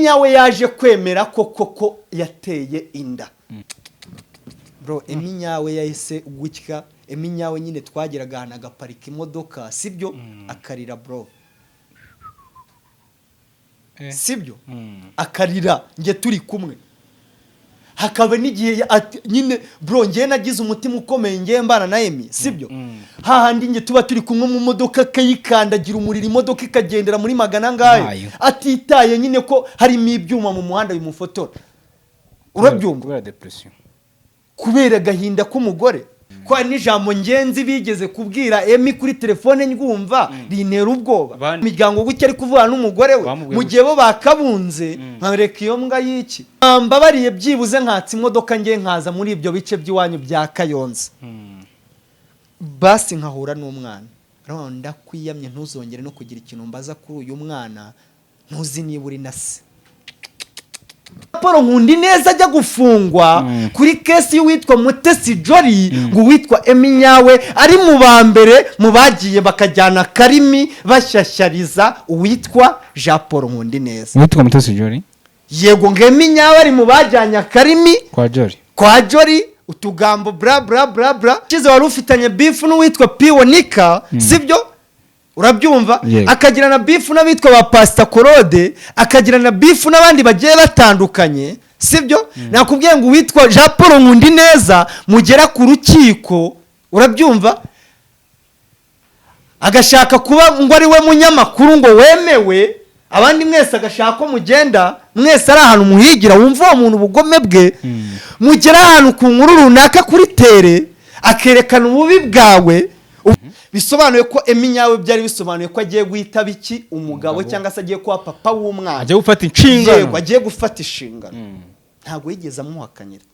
Nyawe yaje kwemera ko koko yateye inda, bro. Emmy Nyawe yahise gutya. Emmy Nyawe nyine twageraga ahantu agaparika imodoka, sibyo, akarira, bro, sibyo, akarira njye turi kumwe. Hakaba n'igihe nyine, bro, njye nagize umutima ukomeye, njye mbana na Emmy, sibyo, hahandi njye tuba turi kumwe mu modoka akayikandagira umuriro, imodoka ikagendera muri magana angahe, Ntayo. atitaye nyine ko harimo ibyuma mu muhanda bimufotora, urabyumva? Kubera depression. Kubera agahinda k'umugore, ko hari n'ijambo ngenzi bigeze kubwira Emmy kuri telefone ndwumva rintera ubwoba. Imiryango gutya ari kuvugana n'umugore we Bamubwiye mu gihe bo bakabunze, nkareka iyo mbwa y'iki mbabariye, byibuze nkatsa imodoka ngiye nkaza muri ibyo bice by'iwanyu bya Kayonza, basi nkahura n'umwana. Aravuga ngo ndakwiyamye, ntuzongere no kugira ikintu mbaza kuri uyu mwana, ntuzi niba uri na se. Paul Nkundineza ajya gufungwa kuri case y'uwitwa Mutesi Jolly, ngo uwitwa Emmy Nyawe ari mu ba mbere mu bagiye bakajyana karimi bashyashyariza uwitwa Jean Paul Nkundineza. Witwa Mutesi Jolly? Yego, ngo Emmy Nyawe ari mu bajyanye akarimi kwa Jolly. Kwa Jolly, utugambo bra bra bra bra. Kize wari ufitanye beef n'uwitwa Piwonika, sibyo, urabyumva? Yego. Akagira na beef n'abitwa ba Pasita Korode, akagira na beef n'abandi bagiye batandukanye, sibyo? Nakubwiye ngo uwitwa Jean Paul Nkundineza mugera ku rukiko, urabyumva, agashaka kuba ngo ari we munyamakuru ngo wemewe, abandi mwese agashaka ko mugenda mwese ari ahantu muhigira. Wumva uwo muntu ubugome bwe, mugera ahantu ku nkuru runaka kuri terrain akerekana ububi bwawe. Bisobanuye ko Emmy Nyawe byari bisobanuye ko agiye guhita biki umugabo, cyangwa se agiye kuba papa w'umwana. Agiye gufata inshingano. Yego, agiye gufata inshingano. Ntabwo yigeze amuhakanira.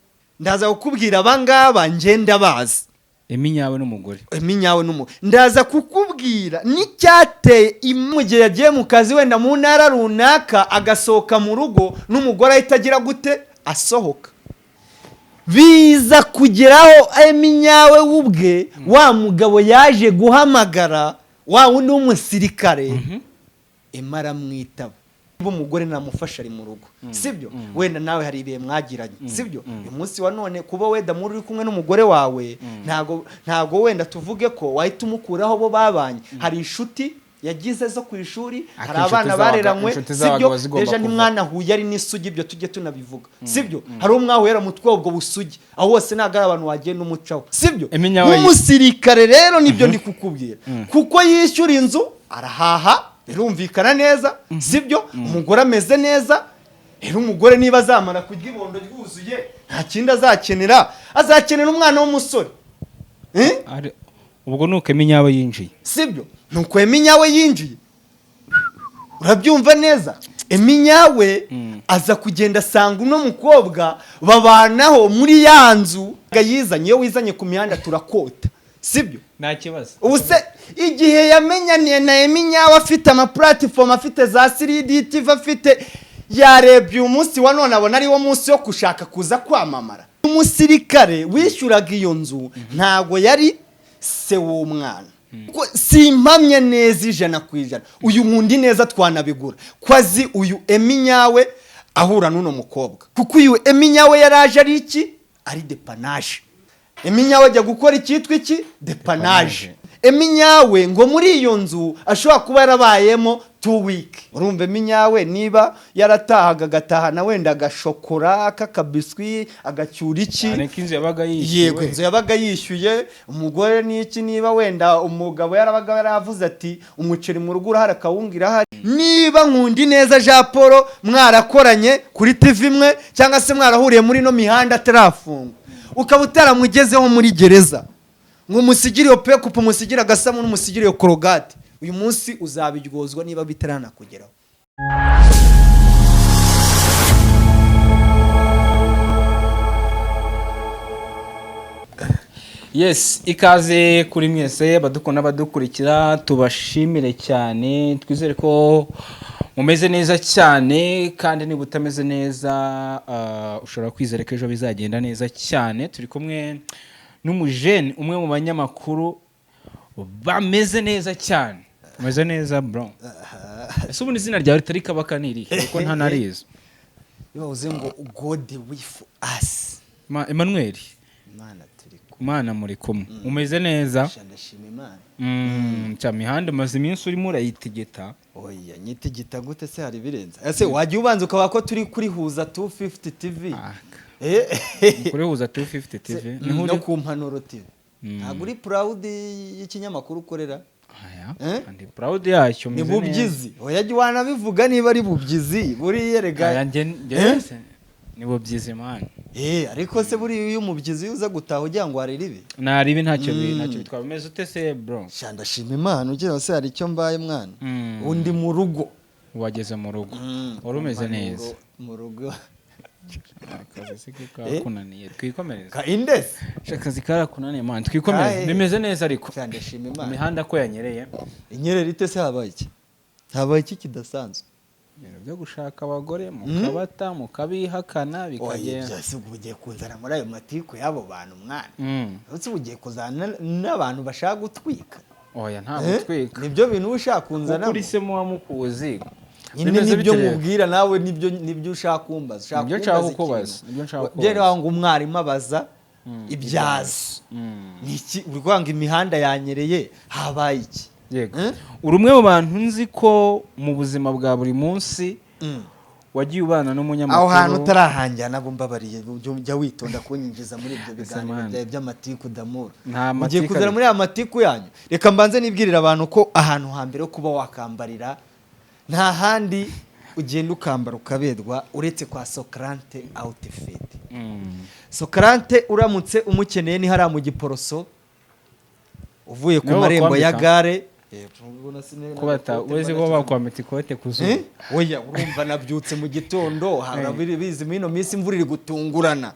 Ndaza kukubwira abangaba ngenda bazi. Emmy Nyawe n'umugore. Emmy Nyawe n'umugore. Ndaza kukubwira n'icyateye mu gihe yagiye mu kazi wenda mu ntara runaka, agasohoka mu rugo n'umugore ahita agira gute, asohoka. Biza kugeraho Emmy Nyawe ubwe, wa mugabo yaje guhamagara wa wundi w'umusirikare, Emmy aramwitaba. Niba umugore namufasha ari mu rugo, sibyo, wenda nawe hari ibihe mwagiranye, sibyo, uyu munsi wa none kuba wenda muri uri kumwe n'umugore wawe, ntago wenda tuvuge ko wahita umukuraho bo babanye. Hari inshuti yagize zo ku ishuri, hari Ariko abana inshuti bareranywe, inshuti sibyo? z'abagabo zigomba Deja kuvaho. ntimwanahuye ari n'isugi, ibyo tujye tunabivuga, sibyo? Hari umwahuye mutwe ubwo busugi, aho hose ntabwo ari abantu wagenda umucaho, sibyo? Emmy Nyawe Nk'umusirikare rero nibyo ndi kukubwira, kuko yishyura inzu, arahaha, birumvikana neza, sibyo? Umugore ameze neza. Rero umugore niba azamara kurya ibondo ryuzuye, nta kindi azakenera, azakenera umwana w'umusore. Eh? Ubwo nuko Emmy Nyawe yinjiye. Sibyo, nuko Emmy Nyawe yinjiye, urabyumva neza? Emmy Nyawe aza kugenda asanga uno mukobwa babanaho muri ya nzu yizanye. Iyo wizanye ku mihanda turakota, sibyo? Nta kibazo. Ubu se igihe yamenyaniye na Emmy Nyawe afite amaplatform, afite za 3D TV, afite, yarebye uyu munsi wa none abona ari wo munsi wo gushaka kuza kwamamara. Umusirikare wishyuraga iyo nzu ntabwo yari se w'umwana. Ko simpamye neza 100%, uyu Nkundineza twanabigura ko azi uyu Emmy Nyawe ahura n'uno mukobwa, kuko uyu Emmy Nyawe yaraje ari iki, ari dépannage. Emmy Nyawe ajya gukora icyitwa iki, dépannage. Emmy Nyawe ngo muri iyo nzu ashobora kuba yarabayemo 2 week. Urumva Emmy Nyawe niba yaratahaga agatahana wenda agashokora k'akabiswi, agacyura iki. Cyane ko inzu yabaga yishyuwe. Yego, inzu yabaga yishyuye, umugore n'iki. Niba wenda umugabo yarabaga yaravuze ati umuceri mu rugo urahari, akawunga irahari, niba Nkundineza Jean Paul mwarakoranye kuri TV imwe cyangwa se mwarahuriye muri ino mihanda atarafungwa, ukaba utaramugezeho muri gereza ngo umusigire iyo pekupu, umusigire agasabune, umusigire iyo Colgate, uyu munsi uzabiryozwa niba bitaranakugeraho. Yes, ikaze kuri mwese abadukunda, abadukurikira, tubashimire cyane. Twizere ko mumeze neza cyane, kandi niba utameze neza, ushobora kwizera ko ejo bizagenda neza cyane. Turi kumwe n'umujene, umwe mu banyamakuru bameze neza cyane. Umeze neza, bro? Ese ubundi izina ryawe ritari Kabaka ni irihe, kuko ntanarizi? Iyo bavuze ngo God with us, Emmanuel. Imana turi kumwe. Imana muri kumwe, umeze neza? Sha, ndashima Imana. Cya mihanda umaze iminsi urimo urayitigita. Oya, nyitigita gute se? Hari ibirenze ese? Wajya ubanza ukaba ko turi kuri Huza 250 TV. Kuri Huza 250 TV niho No uri? ku Mpanuro TV. Ntabwo uri proud y'ikinyamakuru ukorera? Aya, Eh? ndi proud yacyo. Ni Meze neza. bubyizi. Oya, jya wanabivuga niba ari bubyizi buriya rega. Aya, njye Eh? se, ni bubyizi, man. Ariko se buriya iyo umubyizi uza gutaha ugira ngo hari ribi? Naribi ntacyo ntacyo bitwara. Umeze ute se, bro? Sha, ndashima Imana. Ugira se hari icyo mbaye, mwana? Undi mu rugo. Wageze mu rugo, wari umeze neza? Mu rugo. Akazi se ko kakunaniye? Twikomereze. Ka indesi. Sha, akazi karakunaniye, man. Twikomereze. Kahe. Bimeze neza ariko? Sha, ndashima Imana. Imihanda ko yanyereye? Inyerera ite se? Habaye iki? Habaye iki kidasanzwe? Ibintu byo gushaka abagore mukabata, mukabihakana, Oya, bikagenda. byose ubwo ugiye kunzana muri ayo matiku y'abo bantu, mwana. Uretse ubu ugiye kuzana n'abantu bashaka gutwika. Oya, nta Eh? gutwika. Nibyo bintu uba ushaka Kuko kunzanamo. uri se muba mukuzi. Nyine Bimeze nibyo bite rero? nkubwira nawe, nibyo ushaka kumbaza. Ushaka Nibyo nshaka kumbaza kukubaza, ikintu. nibyo nshaka Byari kukubaza. ngo umwarimu abaza ibyazo. Ni iki uri kuvuga ngo imihanda yanyereye, habaye iki? Yego. Eh? Uri umwe mu bantu nzi ko mu buzima bwa buri munsi wagiye ubana n'umunyamakuru. Aho hantu utarahangira nabwo, mbabariye, ujya witonda kunyinjiza muri ibyo Ese biganiro man. byawe by'amatiku, damura. Nta Ugiye matiku kuzana ariko. muri aya matiku yanyu. Reka mbanze nibwirire abantu ko ahantu hambere ho kuba wakambarira nta handi ugenda ukambara ukaberwa uretse kwa Socrate Outfit. Socrate uramutse umukeneye ni hariya mu Giporoso, uvuye ku Niho marembo ya bakwambika? gare. Kubata uzi ko bakwambika ikote ku zuba. Eh? Oya, urumva nabyutse mu gitondo, bizi muri ino minsi imvura iri gutungurana.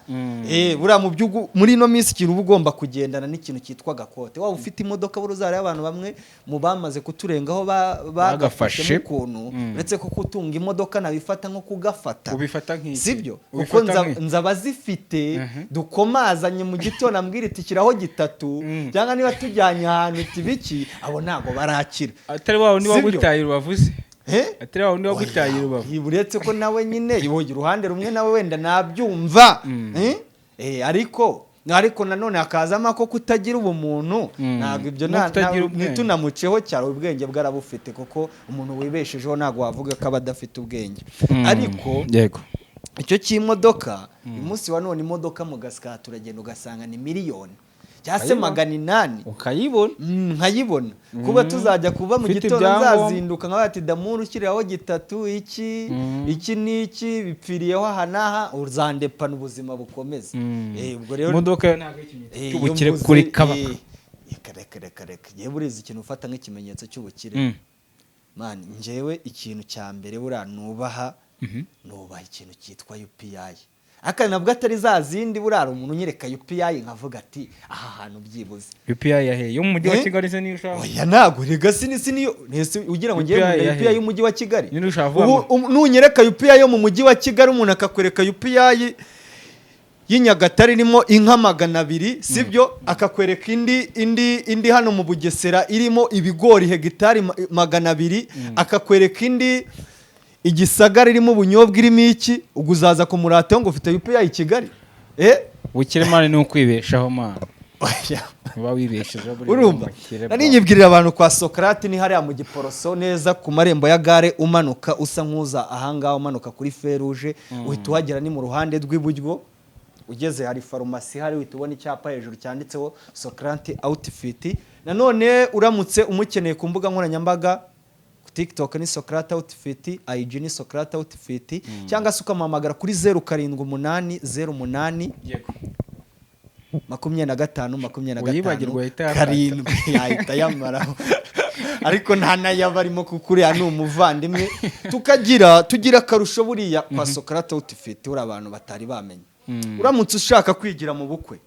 Buriya mu byugu muri ino minsi ikintu uba ugomba kugendana n'ikintu cyitwa gakote, waba ufite imodoka. Buri uzareba abantu bamwe mu bamaze kuturengaho Bagafashe. bagafashemo ukuntu, uretse ko kutunga imodoka nabifata nko kugafata. Ubifata nk'iki? Sibyo? Kuko Ubifata nza abazifite dukomazanye mu gitondo, ambwira iti shyiraho gitatu, cyangwa niba tujyanye ahantu iti biki, abo ntabwo barakira. Atari wa wundi Sibyo? wagutaye urubavu se? Eh? Atari wa wundi wagutaye urubavu? Uretse ko nawe nyine iboye uruhande rumwe, nawe wenda nabyumva. Eh? Ariko nanone hakazamo ko kutagira ubumuntu. Ntabwo ibyo No kutagira ubwenge. ntitunamuceho cyane. Ubwenge bwarabufite, kuko umuntu wibeshejeho ntabwo wavuga ko aba adafite ubwenge. Ariko icyo cy'imodoka, uyu munsi wa none imodoka mu gasika turagenda ugasanga ni miliyoni cyangwa se Ukayibona. 800. Ukayibona. Nkayibona kuba tuzajya kuva mu Ufite gitondo, ibyangombwa. nzazinduka nka bati damuru ushyiriraho gitatu, iki iki n'iki bipfiriyeho aha n'aha, uzandepana ubuzima bukomeze. Ubwo rero Imodoka yo ntabwo ari ikimenyetso cy'ubukire iyo mvuze, kuri Kabaka. Reka reka reka reka, yewe urizi ikintu ufata nk'ikimenyetso cy'ubukire? Man, njyewe ikintu cya mbere buriya nubaha, nubaha ikintu cyitwa UPI. Ariko nabwo atari za zindi. Buriya hari umuntu unyereka UPI nkavuga ati aha hantu byibuze. UPI yahe? Yo mu mujyi wa Eh? Kigali se niyo ushaka? Oya, ntabwo rega, sini niyo ese ugira ngo ngiye UPI mu yahe? UPI y'umujyi wa Kigali? Nyine ushaka kuvuga Ubu nunyereka UPI yo mu mujyi wa Kigali, umuntu akakwereka UPI y'i Nyagatare irimo inka 200, sibyo? Akakwereka indi hano mu Bugesera irimo ibigori hegitari 200, akakwereka indi igisagara irimo ubunyobwa, irimo iki, ubwo uzaza kumurataho ngo ufite UPI i Kigali? Ubukire, man, ni ukwibeshaho, man. Oya. Uba wibeshejeho buriya. Urumva Umukire, nari bro. nyibwirira abantu kwa Socrate ni hariya mu Giporoso neza ku marembo ya gare, umanuka usa nk'uza ahangaha, umanuka kuri feruje uhita uhagera, ni mu ruhande rw'iburyo. Ugeze hari farumasi hari, uhita ubona icyapa hejuru cyanditseho Socrate Outfit. Nanone uramutse umukeneye ku mbuga nkoranyambaga, TikTok ni Socrate Outfit, IG ni Socrate Outfit, cyangwa se ukamuhamagara kuri 07808 25 25 Uyibagirwa ahita yakata. 7, yahita yamaraho, ariko nta n'ayaba arimo kuko uriya ni umuvandimwe. Tukagira tugira akarusho buriya kwa Socrate Outfit, uriya abantu batari bamenya. Uramutse ushaka kwigira mu bukwe,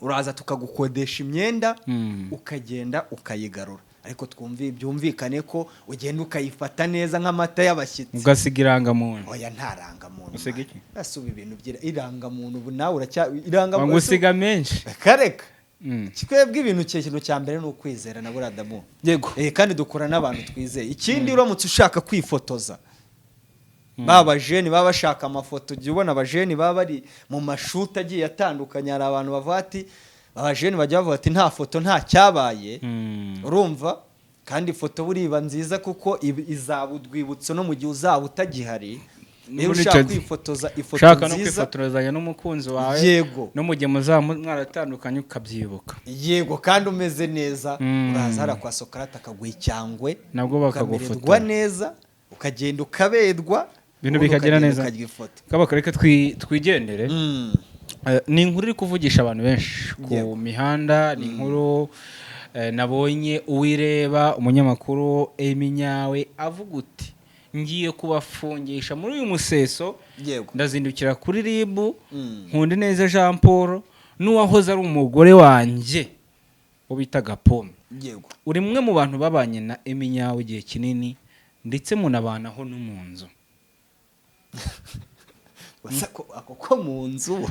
uraza tukagukodesha imyenda, ukagenda ukayigarura, ariko twumvi byumvikane ko ugenda ukayifata neza nk'amata y'abashyitsi. Ugasiga irangamuntu. Oya, nta rangamuntu. Usiga iki? Ese ubu ibintu irangamuntu ubu nawe uracya irangamuntu? Ngo usiga menshi. Kareka. Twebwe ibintu, ikintu cya mbere ni ukwizera na buriya damu. Kandi dukora n'abantu twizeye. Ikindi, uramutse ushaka kwifotoza Ba bajeni baba bashaka amafoto, ujya ubona abajeni baba bari mu mashuti agiye atandukanye. Hari abantu bavuga ati, abajeni bajya bavuga ati: "Nta foto, nta cyabaye." Urumva kandi ifoto buriba nziza, kuko izaba urwibutso no mu gihe uzaba utagihari, niba N'ubundi ushaka kwifotoza ifoto ushaka no nziza. kwifotorezanya n'umukunzi wawe, no mu gihe muzaba mwaratandukanye ukabyibuka. Yego, kandi umeze neza. Uraza hariya kwa Sokarate akaguha icyangwe, Nabwo ukamererwa bakagufotora. neza, ukagenda ukaberwa, Ibintu ubundi bikagera ukagenda neza. ukarya ifoto. Kabaka, reka twigendere. Ni inkuru iri kuvugisha abantu benshi ku mihanda. Ni inkuru nabonye uwireba umunyamakuru Emi Nyawe avuga uti: "Ngiye kubafungisha muri uyu museso." Ndazindukira kuri RIB. Nkundineza Jean Paul n'uwahoze ari umugore wanjye wo bitaga Pome. Uri mwe mu bantu babanye na Emi Nyawe igihe kinini, ndetse munabanaho no mu nzu. Wasa ako ko mu nzu?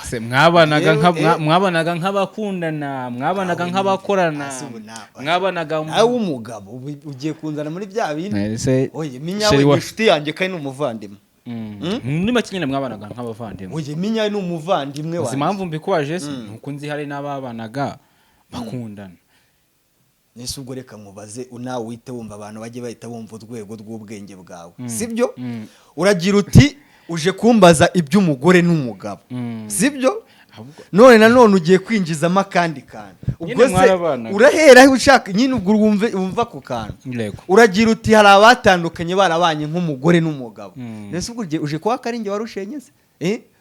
Se mwabanaga Yewe, mwabanaga nk'abakundana, mwabanaga Aho nk'abakorana, hasi ubu nawe. mwabanaga Nawe w'umugabo, ubu ugiye kunzana muri bya bindi. Ese Oye, Minyawe Sheri ni inshuti yanjye kandi ni umuvandimwe. Muri make nyine mwabanaga nk'abavandimwe. Oye, Minyawe ni umuvandimwe Uzi wanjye. impamvu mbikubaje se? Nuko nzi hari n'ababanaga bakundana. Nese ubwo reka nkubaze, nawe uhite wumva, abantu bajye bahita bumva urwego rw'ubwenge bwawe, sibyo? Uragira uti uje kumbaza iby'umugore n'umugabo, sibyo? Ahubwo None nanone ugiye kwinjizamo akandi kantu. Ubwo Nyine se mwarabanaga. urahera aho ushaka nyine, ubwo wumve, wumva ako kantu. Uragira uti hari abatandukanye barabanye nk'umugore n'umugabo. Nese ubwo uje kuba akaringe wari ushenye se?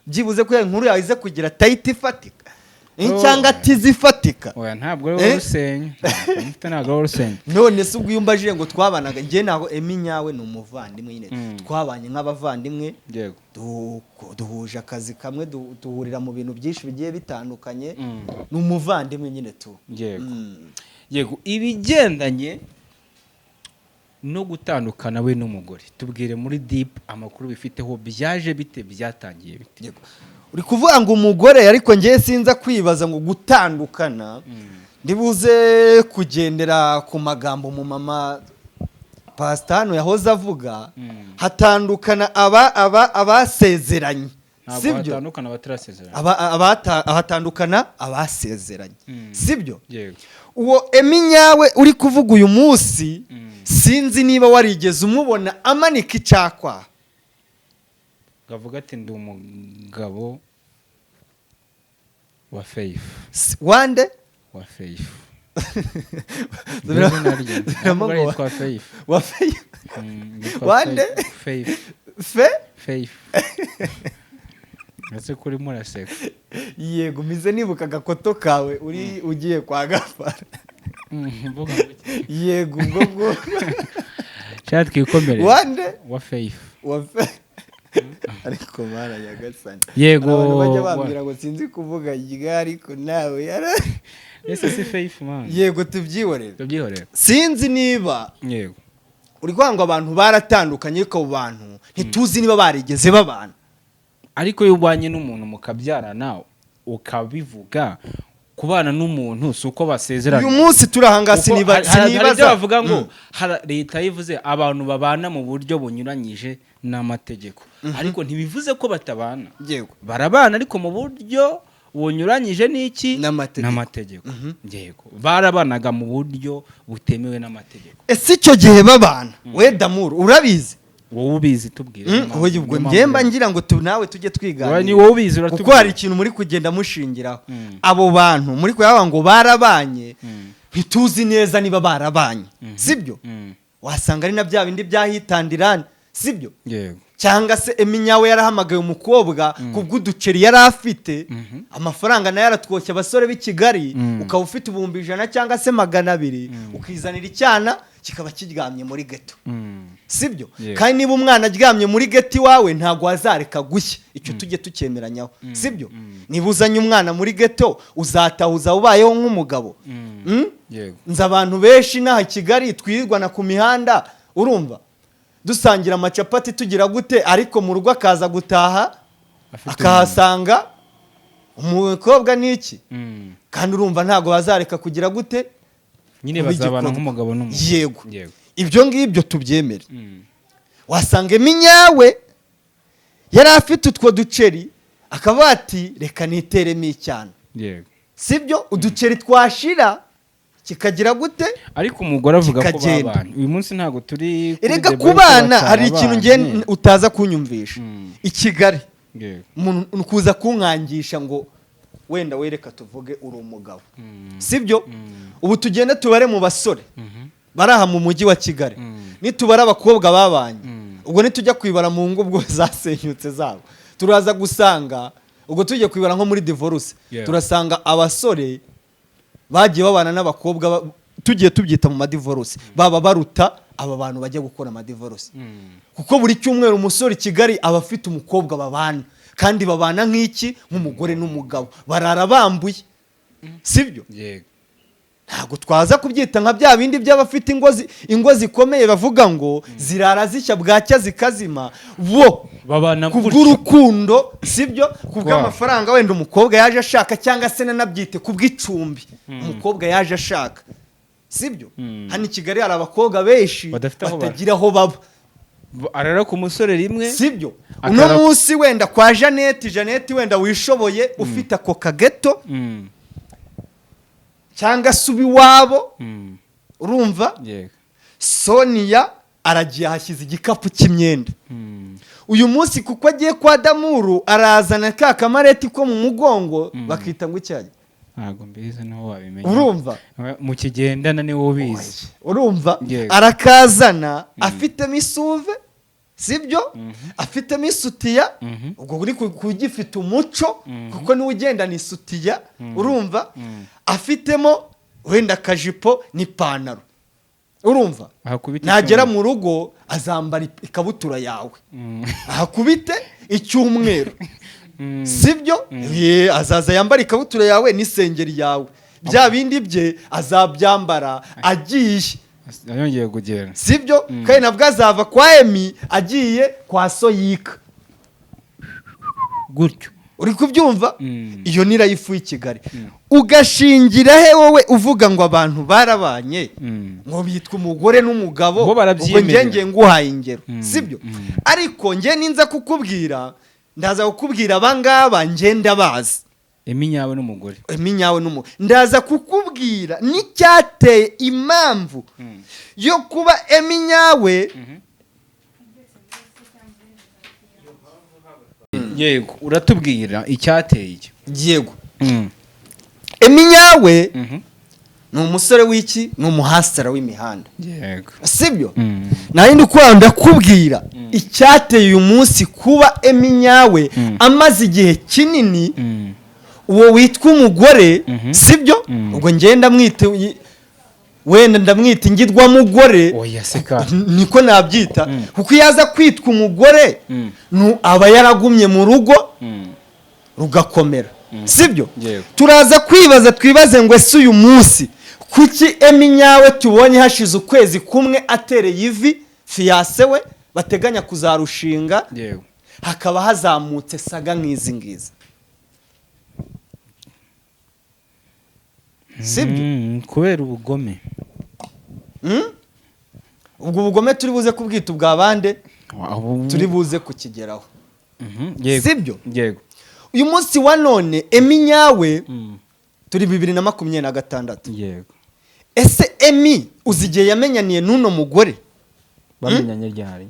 Byibuze ko ya inkuru yawe ize kugira title ifatika, Oh. cyangwa tize ifatika. Oya, ntabwo ari wowe urusenya. Ntabwo, ntabwo ari wowe urusenya. None se ubwo iyo umbajije ngo twabanaga, njye ntabwo, Emi Nyawe ni umuvandimwe nyine. Twabanye nk'abavandimwe. Duhuje akazi kamwe, duhurira mu bintu byinshi bigiye bitandukanye. Ni umuvandimwe nyine tu. Yego, ibigendanye no gutandukana we n'umugore, tubwire muri deep amakuru bifiteho. Byaje bite? Byatangiye bite? Yego. Uri kuvuga ngo umugore, ariko ngewe sinza kwibaza ngo gutandukana, ndibuze kugendera ku magambo mu mama pasitano yahoze avuga. Hatandukana aba abasezeranye. Ntabwo Sibyo? hatandukana abatarasezerana. Hatandukana abasezeranye, sibyo? Yego. Uwo Emi Nyawe uri kuvuga uyu munsi, sinzi niba warigeze umubona amanika icyakwa. Ngavuga ati: "Ndi umugabo wa Faith." Wande? Wa Faith. Ziramo Ntabwo ngo yitwa Faith. Wa Faith. Yitwa Wande? Faith. Fe? Faith. Ndetse kuri muraseka. Yego, mize nibuka agakoto kawe uri ugiye kwa Gafara. Mvuga ngo iki? Yego, ubwo bwo. Shaka twikomereze. Wande? Wa Faith. Wa Fe, ariko Mana nyagasani. Yego. Hari abantu bajya bambwira ngo sinzi kuvuga rya, ariko nawe yara Ese si Faith, man? Yego, tubyihorere. Tubyihorere. Sinzi niba uri kuvuga ngo abantu baratandukanye, ariko abo bantu ntituzi niba barigeze babana. Ariko iyo ubanye n'umuntu mukabyarana, ukabivuga, kubana n'umuntu si uko basezerana. Uyu munsi turi ahangaha, Kuko siniba hari ibyo sinibaza bavuga ngo leta yivuze abantu babana mu buryo bunyuranyije n'amategeko, ariko ntibivuze ko batabana. Barabana, ariko mu buryo bunyuranyije n'iki? N'amategeko. N'amategeko. Yego, barabanaga mu buryo butemewe n'amategeko. Ese icyo gihe babana, we Damuru, urabizi? Wowe ubizi, tubwire. Mm, Niyo mpamvu- oya, ubwo niyo njye mba mpamvu- ngira ngo nawe tujye twiganira. Wowe ni wowe ubizi, uratubwira. Kuko hari ikintu muri kugenda mushingiraho. Abo bantu muri kuyavuga ngo barabanye, ntituzi neza niba barabanye, sibyo? Wasanga ari na bya bindi byahitandirana, sibyo? Yego. Cyangwa se Eminyawe yarahamagaye umukobwa kubw'uduceri yari afite, amafaranga nayo aratwoshya abasore b'i Kigali. Ukaba ufite 100,000 cyangwa se 200, ukizanira icyana kikaba kiryamye muri geto, sibyo? Yego. Kandi niba umwana aryamye muri geto iwawe, ntabwo wazareka gushya. Icyo tujye tucyemeranyaho, sibyo? Niba uzanye umwana muri geto, uzataha uzaba ubayeho nk'umugabo. Yego. Nzi abantu benshi inaha i Kigali twirirwana ku mihanda, urumva, dusangira amacapati, tugira gute, ariko mu rugo akaza gutaha Afite akahasanga umukobwa n'iki. Kandi urumva ntabwo bazareka kugira gute? Nyine Kuba bazabana igikorwa. nk'umugabo n'umugore. Yego. Yego. Ibyo ngibyo tubyemere. Wasanga Eminyawe Yari afite utwo duceri, akavuga ati: "Reka niteremo icyana." Sibyo? Uduceri twashira kikagira gute? Ariko umugore avuga ko Kikagenda. babanye. Uyu munsi ntabwo turi kuri Erega débat yo kubana kuba hari ikintu ngiye cyarabanye. utaza kunyumvisha. I Kigali umuntu kuza kunkangisha ngo wenda wereka tuvuge uri umugabo, sibyo? Ubu tugende tubare mu basore bari aha mu mujyi wa Kigali, nitubara abakobwa babanye, ubwo nitujya kwibara mu ngo ubwo zasenyutse zabo, turaza gusanga ubwo tujya kwibara nko muri divorce, turasanga abasore bagiye babana n'abakobwa tugiye tubyita mu madivorce, baba baruta aba bantu bajya gukora amadivorce, kuko buri cyumweru umusore i Kigali aba afite umukobwa babana, kandi babana nk'iki? Nk'umugore n'umugabo, barara bambuye, sibyo? Yego. Ntabwo twaza kubyita nka bya bindi by'abafite ingo zikomeye bavuga ngo zirara zishya bwacya zikazima, bo Babana gutyo. Kubw'urukundo, sibyo? Kubw'amafaranga wenda umukobwa yaje ashaka, cyangwa se nanabyite kubw'icumbi umukobwa yaje ashaka, sibyo? Hano i Kigali hari abakobwa benshi Badafite aho batagira aho baba. Arara ku musore rimwe. Sibyo? Uno munsi wenda kwa Jeannette, Jeannette wenda wishoboye, ufite ako kageto, cyangwa se uba iwabo, urumva? Yego. Sonia aragiye ahashyize igikapu cy'imyenda. Uyu munsi kuko agiye kwa Damuru, arazana ka kamareti ko mu mugongo bakita ngo icyayi. Ntabwo mbizi, niho wabimenya. Urumva? Mu kigendana niwe ubizi. Urumva? Yego. Arakazana afitemo isuve, sibyo? Afitemo isutiya. Ubwo uri kugifite umuco, kuko niwe ugendana isutiya, urumva? Afitemo wenda akajipo n'ipantaro, urumva? Ahakubita Nagera icyuma. mu rugo azambara ikabutura yawe, ahakubite icyumweru, sibyo? Ye, azaza yambara ikabutura yawe n'isengeri yawe, bya bindi bye azabyambara agiye. Yongeye kugenda. Sibyo? Kandi nabwo azava kwa Emi agiye kwa Soyika. Gutyo. Uri kubyumva? Mm. Iyo ni life y'i Kigali. Ugashingira he wowe uvuga ngo abantu barabanye, ngo bitwa umugore n'umugabo? Bo Ubwo barabyiyemerera. njye ngiye nguhaye ingero, sibyo? Ariko njye ninza kukubwira, ndaza kukubwira abangaba njye ndabazi. Emi nyawe n'umugore. Emi nyawe n'umugore, ndaza kukubwira n'icyateye impamvu yo kuba Emi nyawe. Yego, uratubwira icyateye icyo. Yego. Emi nyawe ni umusore w'iki? Ni umuhasitara w'imihanda, sibyo? Nari ndi kuba ndakubwira icyateye uyu munsi kuba Emi nyawe amaze igihe kinini, uwo witwa umugore, sibyo? Ubwo ngenda ndamwite, wenda ndamwita ingirwamugore. Oya seka. Niko nabyita, kuko iyo aza kwitwa umugore aba yaragumye mu rugo rugakomera, sibyo? Yego. Turaza kwibaza, twibaze ngo ese uyu munsi kuki Emi nyawe tubonye hashize ukwezi kumwe atereye ivi fiancé we bateganya kuzarushinga, hakaba hazamutse saga nk'izi ngizi, sibyo? Kubera ubugome. Ubwo bugome turi buze kubwita ubwa bande? Turi buze kukigeraho. Yego. Sibyo? Yego. Uyu munsi wa none Emi nyawe, turi 2026. Ese Emi uzi igihe yamenyaniye n'uno mugore? Bamenyanye ryari?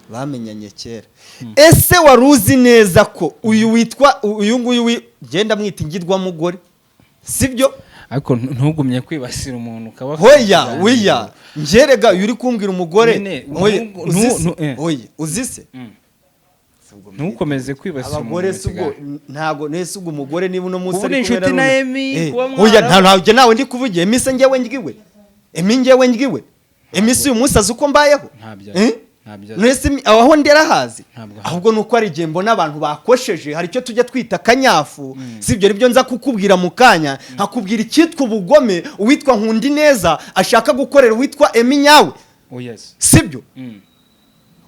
Bamenyanye kera. Ese wari uzi neza ko uyu witwa uyu nguyu genda mwita ingirwamugore, sibyo? Ariko ntugumye kwibasira umuntu ukaba Hoya, wiya, njyerega uyu uri kumbwira umugore. Nyine, Oya, uzi se? eh. Oya, uzi se? Ntukomeze kwibasira Abagore umuntu si ubwo mu kiganiro. ntabwo nese ubwo umugore niba uno munsi Ubu ni ari kumwe inshuti na Runa. Emi, kuba Oya, ntabwo nawe ndi kuvugira Emi se. Njyewe ngiwe Emi, njyewe ngiwe Emi si uyu munsi azi uko mbayeho. Ntabyo Eh? Ntabyo Nese aho nderahazi. Ntabwo ahazi. Ahubwo nuko hari igihe mbona abantu bakosheje, hari icyo tujya twita akanyafu, si ibyo? Nibyo nza kukubwira mu kanya, nkakubwira icyitwa ubugome uwitwa Nkundi neza ashaka gukorera uwitwa Emi nyawe. Oh yes. Sibyo?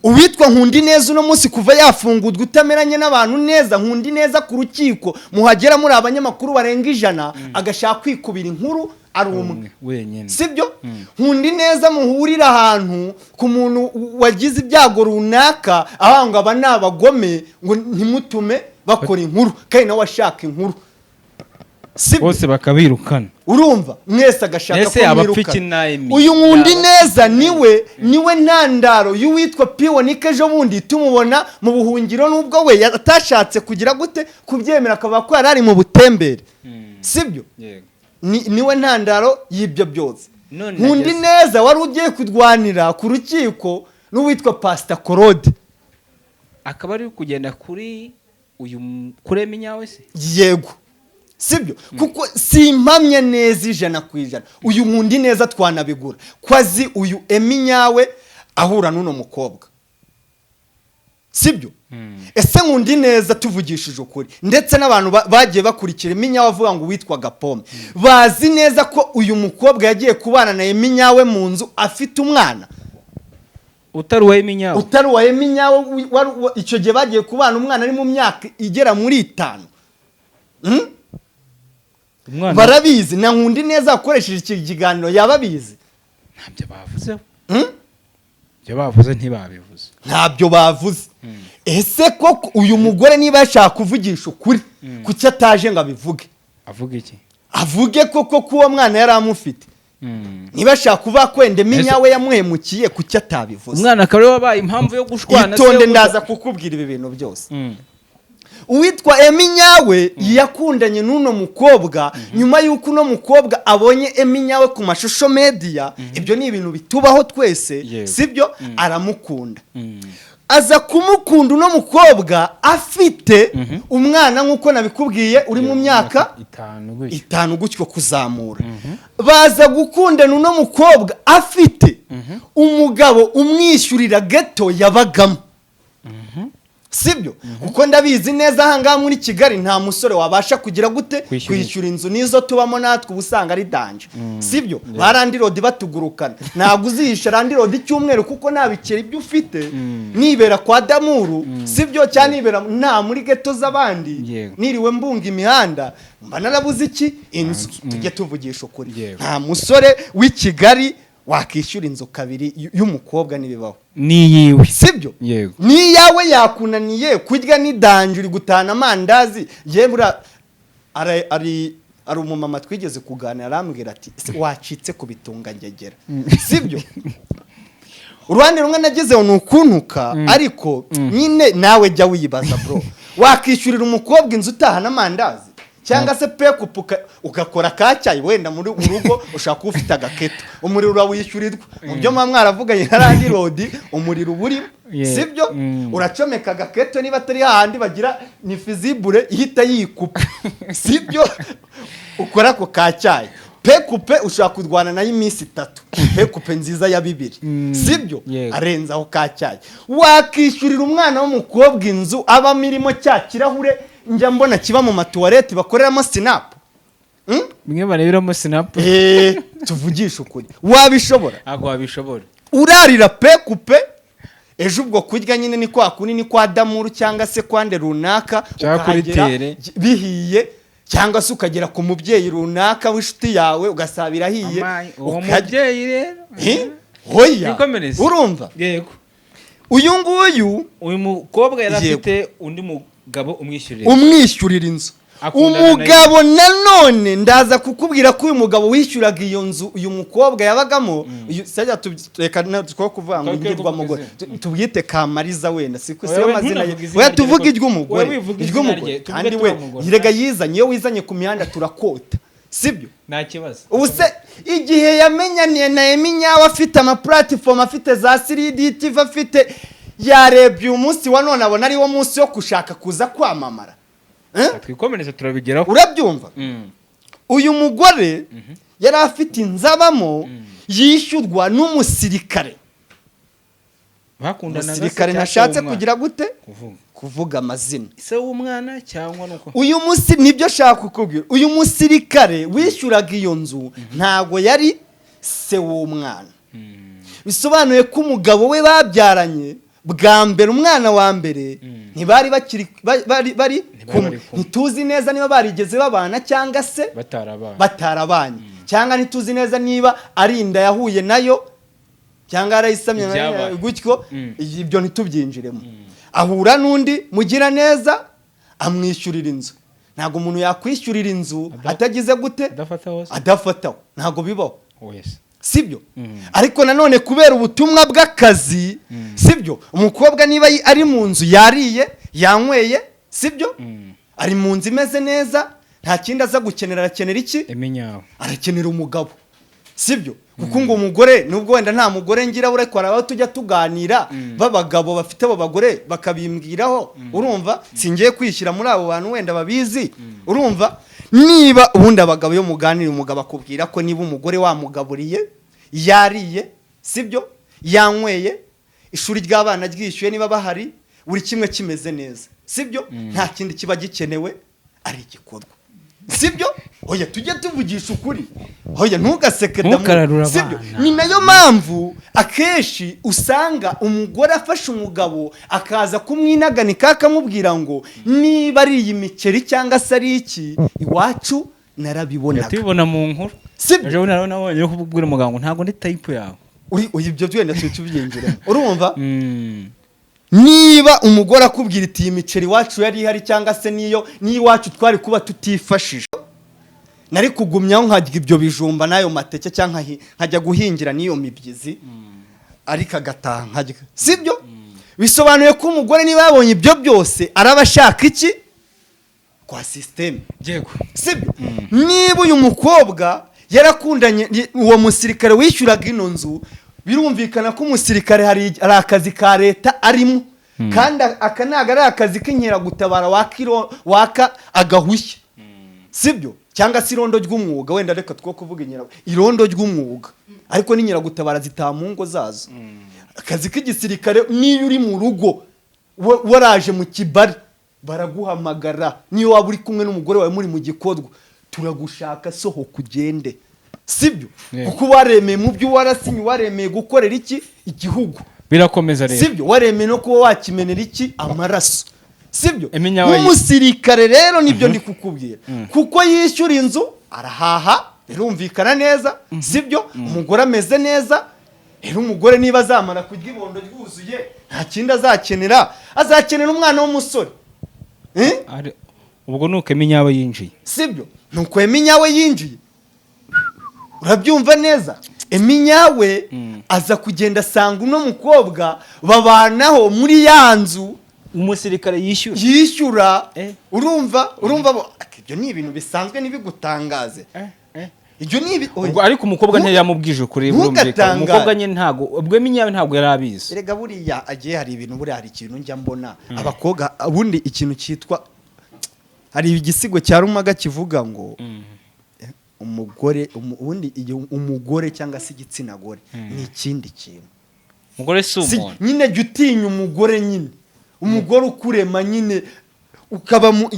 Uwitwa Nkundi neza uno munsi kuva yafungurwa utameranye n'abantu neza, Nkundi neza ku rukiko muhagera muri abanyamakuru barenga 100, agashaka kwikubira inkuru. ari umwe. Wenyine. Sibyo? Nkundi neza muhurira ahantu ku muntu wagize ibyago runaka, aho ngo aba ni abagome, ngo ntimutume bakora inkuru, kandi nawe ashaka inkuru, sibyo? Bose bakabirukana. Urumva, mwese agashaka Ese ko abapfa mwirukana. iki na Emi? Uyu Nkundi Yaba- neza niwe ntandaro y'uwitwa Piwonike ejo bundi tumubona mu buhungiro, nubwo we atashatse kugira gute kubyemera, akavuga ko yari ari mu butembere, sibyo? Yego. Niwe ntandaro y'ibyo byose. None Nkundi nageze- neza wari ugiye kurwanira ku rukiko n'uwitwa Pasita Korode. Akaba ari kugenda kuri uyu kuri Emi nyawe se? Yego, sibyo, kuko simpamye neza 100%. Uyu Nkundi neza twanabigura ko azi uyu Emi nyawe ahura n'uno mukobwa, sibyo? Ese Nkundi neza, tuvugishije ukuri, ndetse n'abantu bagiye bakurikira Emi nyawe avuga ngo witwaga Pome, bazi neza ko uyu mukobwa yagiye kubana na Emi nyawe mu nzu afite umwana utari uwa Emi nyawe? Utari uwa Emi nyawe. Icyo gihe bagiye kubana umwana ari mu myaka igera muri 5. Umwana Barabizi, na Nkundi neza akoresheje iki kiganiro yaba abizi. Ntabyo bavuze. Hmm? Ibyo bavuze ntibabivuze. Ntabyo bavuze. Ese koko uyu mugore niba yashaka kuvugisha ukuri, kuki ataje ngo abivuge? Avuga iki? Avuge koko ko uwo mwana yari amufite. Niba ashaka kuvuga ko wenda Emi nyawe yamuhemukiye, kuki atabivuze? Umwana akaba ariwe wabaye impamvu yo gushwana se Itonde. yo Ndaza kukubwira ibi bintu byose. Uwitwa Emi nyawe yakundanye n'uno mukobwa nyuma y'uko uno mukobwa abonye Emi nyawe ku mashusho media. Ibyo ni ibintu bitubaho twese. Sibyo? Aramukunda. Aza kumukunda uno mukobwa afite umwana, nk'uko nabikubwiye, uri mu myaka 5 gutyo. 5 gutyo kuzamura. Baza gukundana uno mukobwa afite umugabo umwishyurira geto yabagamo, sibyo? Kuko ndabizi neza, ahangaha muri Kigali nta musore wabasha kugira gute? Kwishyura. Kwishyura inzu. N'izo tubamo natwe uba usanga ari danger, sibyo? Ba landlord batugurukana. Ntabwo uzihisha landlord icyumweru, kuko nta bikeri ibyo ufite. Nibera kwa Damuru, sibyo? Cyangwa nibera nta muri geto z'abandi, niriwe mbunga imihanda, mba narabuze iki? Inzu. Tujye tuvugisha ukuri. Nta musore w'i Kigali wakishyura inzu kabiri y'umukobwa, ntibibaho. Niyiwe. Sibyo? Yego. N'iyawe yakunaniye kurya, ni danger, uri gutahana amandazi. Yewe, buriya ari umumama twigeze kuganira, arambwira ati: "Ese wacitse ku bitunga ngegera?" Sibyo? Uruhande rumwe nagezeho ni ukuntuka, ariko nyine nawe jya wibaza, bro, wakishyurira umukobwa inzu utahana amandazi cyangwa se pekupu, ugakora ka cyayi wenda muri mu rugo, ushobora kuba ufite agaketo, umuriro urawishyurirwa mu byo muba mwaravuganye na landlord, umuriro uba urimo, sibyo? Uracomeka agaketo, niba atari hahandi bagira ni fusible ihita yikupa, sibyo? Ukora ako ka cyayi, pekupe ushobora kurwana nayo iminsi 3, pekupe nziza ya 2000, sibyo? Yego. Arenzaho ka cyayi. Wakishyurira umwana w'umukobwa inzu abamo irimo cya kirahure njya mbona kiba mu matuwarete bakoreramo sinapu? Bimwe bareberamo sinapu. Tuvugishe ukuri, wabishobora? Ntabwo wabishobora. Urarira pekupe ejo, ubwo kurya nyine ni kwa kundi, ni kwa Damuru cyangwa se kwande runaka, Cyangwa kuri ukahagera tere. bihiye, cyangwa se ukagera ku mubyeyi runaka w'inshuti yawe ugasaba irahiye. Amayi, uwo ukarya. mubyeyi rero. Eh? Hoya. Twikomereze. Urumva, Yego. uyu nguyu Uyu mukobwa yari Yego. afite undi mugabo umwishyurira. Umwishyurira inzu. Akundana na Umugabo nanone ndaza kukubwira ko uyu mugabo wishyuraga iyo nzu uyu mukobwa yabagamo, sajya reka two kuvuga ngo Twakwiye ingirwa kuvuga mugore. izina. Tubwite Kamariza wenda, siko Oya, siyo we mazina ye. ntunavuge izina Oya, rye, tuvuge ariko- iry'umugore. Oya, wivuge izina Iry'umugore rye, tuvuge kandi we turamugore. yirega yizanye, iyo wizanye ku mihanda turakota, sibyo? Nta kibazo. Ubu se igihe yamenyaniye na Emi nyawe afite amaplatform, afite za 3D TV, afite, yarebye uyu munsi wa none abona ari wo munsi wo gushaka kuza kwamamara? Eh? Twikomereze, turabigeraho. Urabyumva? Uyu mugore yari afite inzu abamo yishyurwa n'umusirikare. Bakundanaga se Umusirikare cyangwa ntashatse se w'umwana? kugira gute? Kuvuga. Kuvuga amazina. Se w'umwana cyangwa nuko Uyu musi nibyo ashaka kukubwira, uyu musirikare wishyuraga iyo nzu ntabwo yari se w'umwana. Bisobanuye ko umugabo we babyaranye bwa mbere, umwana wa mbere, ntibari bakiri bari Ntibari kumwe. bari kumwe. Ntituzi neza niba barigeze babana cyangwa se batarabana. Batarabanye. Cyangwa ntituzi neza niba ari inda yahuye nayo cyangwa yarayisamye Ibyabaye. gutyo. Ibyo ntitubyinjiremo. Ahura n'undi mugira neza, amwishyurira inzu. Ntabwo umuntu yakwishyurira inzu atagize gute? Adafataho se? Adafataho, ntabwo bibaho. Wese. Sibyo? Ariko nanone kubera ubutumwa bw'akazi, sibyo, umukobwa niba ari mu nzu, yariye, yanyweye, sibyo, ari mu nzu imeze neza, nta kindi aza gukenera. Arakenera iki? Eminyawe. Arakenera umugabo, sibyo? Kuko ngo umugore, nubwo wenda nta mugore ngira, ariko hari abo tujya tuganira b'abagabo bafite abo bagore bakabimbwiraho, urumva? Singiye kwishyira muri abo bantu wenda babizi, urumva? Niba ubundi abagabo iyo muganira, umugabo akubwira ko niba umugore wamugaburiye, yariye, sibyo, yanyweye, ishuri ry'abana ryishyuye niba bahari, buri kimwe kimeze neza, sibyo, nta kindi kiba gikenewe, ari igikorwa, sibyo? Oya, tujye tuvugisha ukuri. Oya, ntugaseke damu. Ntukararure Sibyo? abana. Ni nayo mpamvu akenshi usanga umugore afashe umugabo akaza kumwinaganika, akamubwira ngo niba ari iyi miceri cyangwa se ari iki, iwacu narabibonaga. Tubibona mu nkuru. Sibyo? Ejo bundi nabonye uri kubwira umugabo ngo ntabwo ndi type yawe. Uri oya, ibyo wenda tujye tubyinjiramo, urumva? Niba umugore akubwira iti iyi miceri iwacu yari ihari, cyangwa se niyo iwacu twari kuba tutifashije, nari kugumyaho nkarya ibyo bijumba n'ayo mateke, cyangwa nkajya guhingira n'iyo mibyizi, ariko agataha nkarya, sibyo? Bisobanuye ko umugore niba yabonye ibyo byose, araba ashaka iki kwa système? Yego. Sibyo? Niba uyu mukobwa yarakundanye uwo musirikare wishyuraga ino nzu, birumvikana ko umusirikare hari akazi ka leta arimo, kandi aka ntabwo ari akazi k'inkeragutabara waka agahushya, sibyo? Cyangwa se irondo ry'umwuga, wenda reka two kuvuga irondo ry'umwuga, ariko n'inkeragutabara zitaha mu ngo zazo. Akazi k'igisirikare, niyo uri mu rugo waraje mu kibari, baraguhamagara. Niyo waba uri kumwe n'umugore wawe muri mu gikorwa, turagushaka, sohoka ugende, sibyo? Kuko waremeye mu byo warasinye, waremeye gukorera iki? Igihugu. Birakomeza rero. Sibyo? Waremeye no kuba wakimenera iki? Amaraso, sibyo? Eminyawe. Nk'umusirikare rero, nibyo ndi kukubwira, kuko yishyura inzu, arahaha, birumvikana neza, sibyo? Umugore ameze neza. Rero umugore niba azamara kurya ibondo ryuzuye, nta kindi azakenera, azakenera umwana w'umusore. Eh? Ubwo nuko Eminyawe yinjiye. Sibyo? Nuko Eminyawe yinjiye, urabyumva neza? Eminyawe aza kugenda asanga uno mukobwa, babanaho muri ya nzu umusirikare yishyura. Yishyura. Urumva ibyo ni ibintu bisanzwe, ntibigutangaze. Ibyo ni ibi Ubwo ariko umukobwa ntiyamubwije ukuri, birumvikana. Ntugatangare. Umukobwa nyine ntago, ubwo Eminyawe ntabwo yari abizi. Erega buriya agiye, hari ibintu, buriya hari ikintu njya mbona abakobwa, ubundi ikintu cyitwa, hari igisigo cya Rumaga kivuga ngo umugore ubundi igihe umugore cyangwa se igitsina gore ni ikindi kintu. Umugore si umuntu. Nyine jya utinya umugore, nyine umugore ukurema, nyine ukaba mu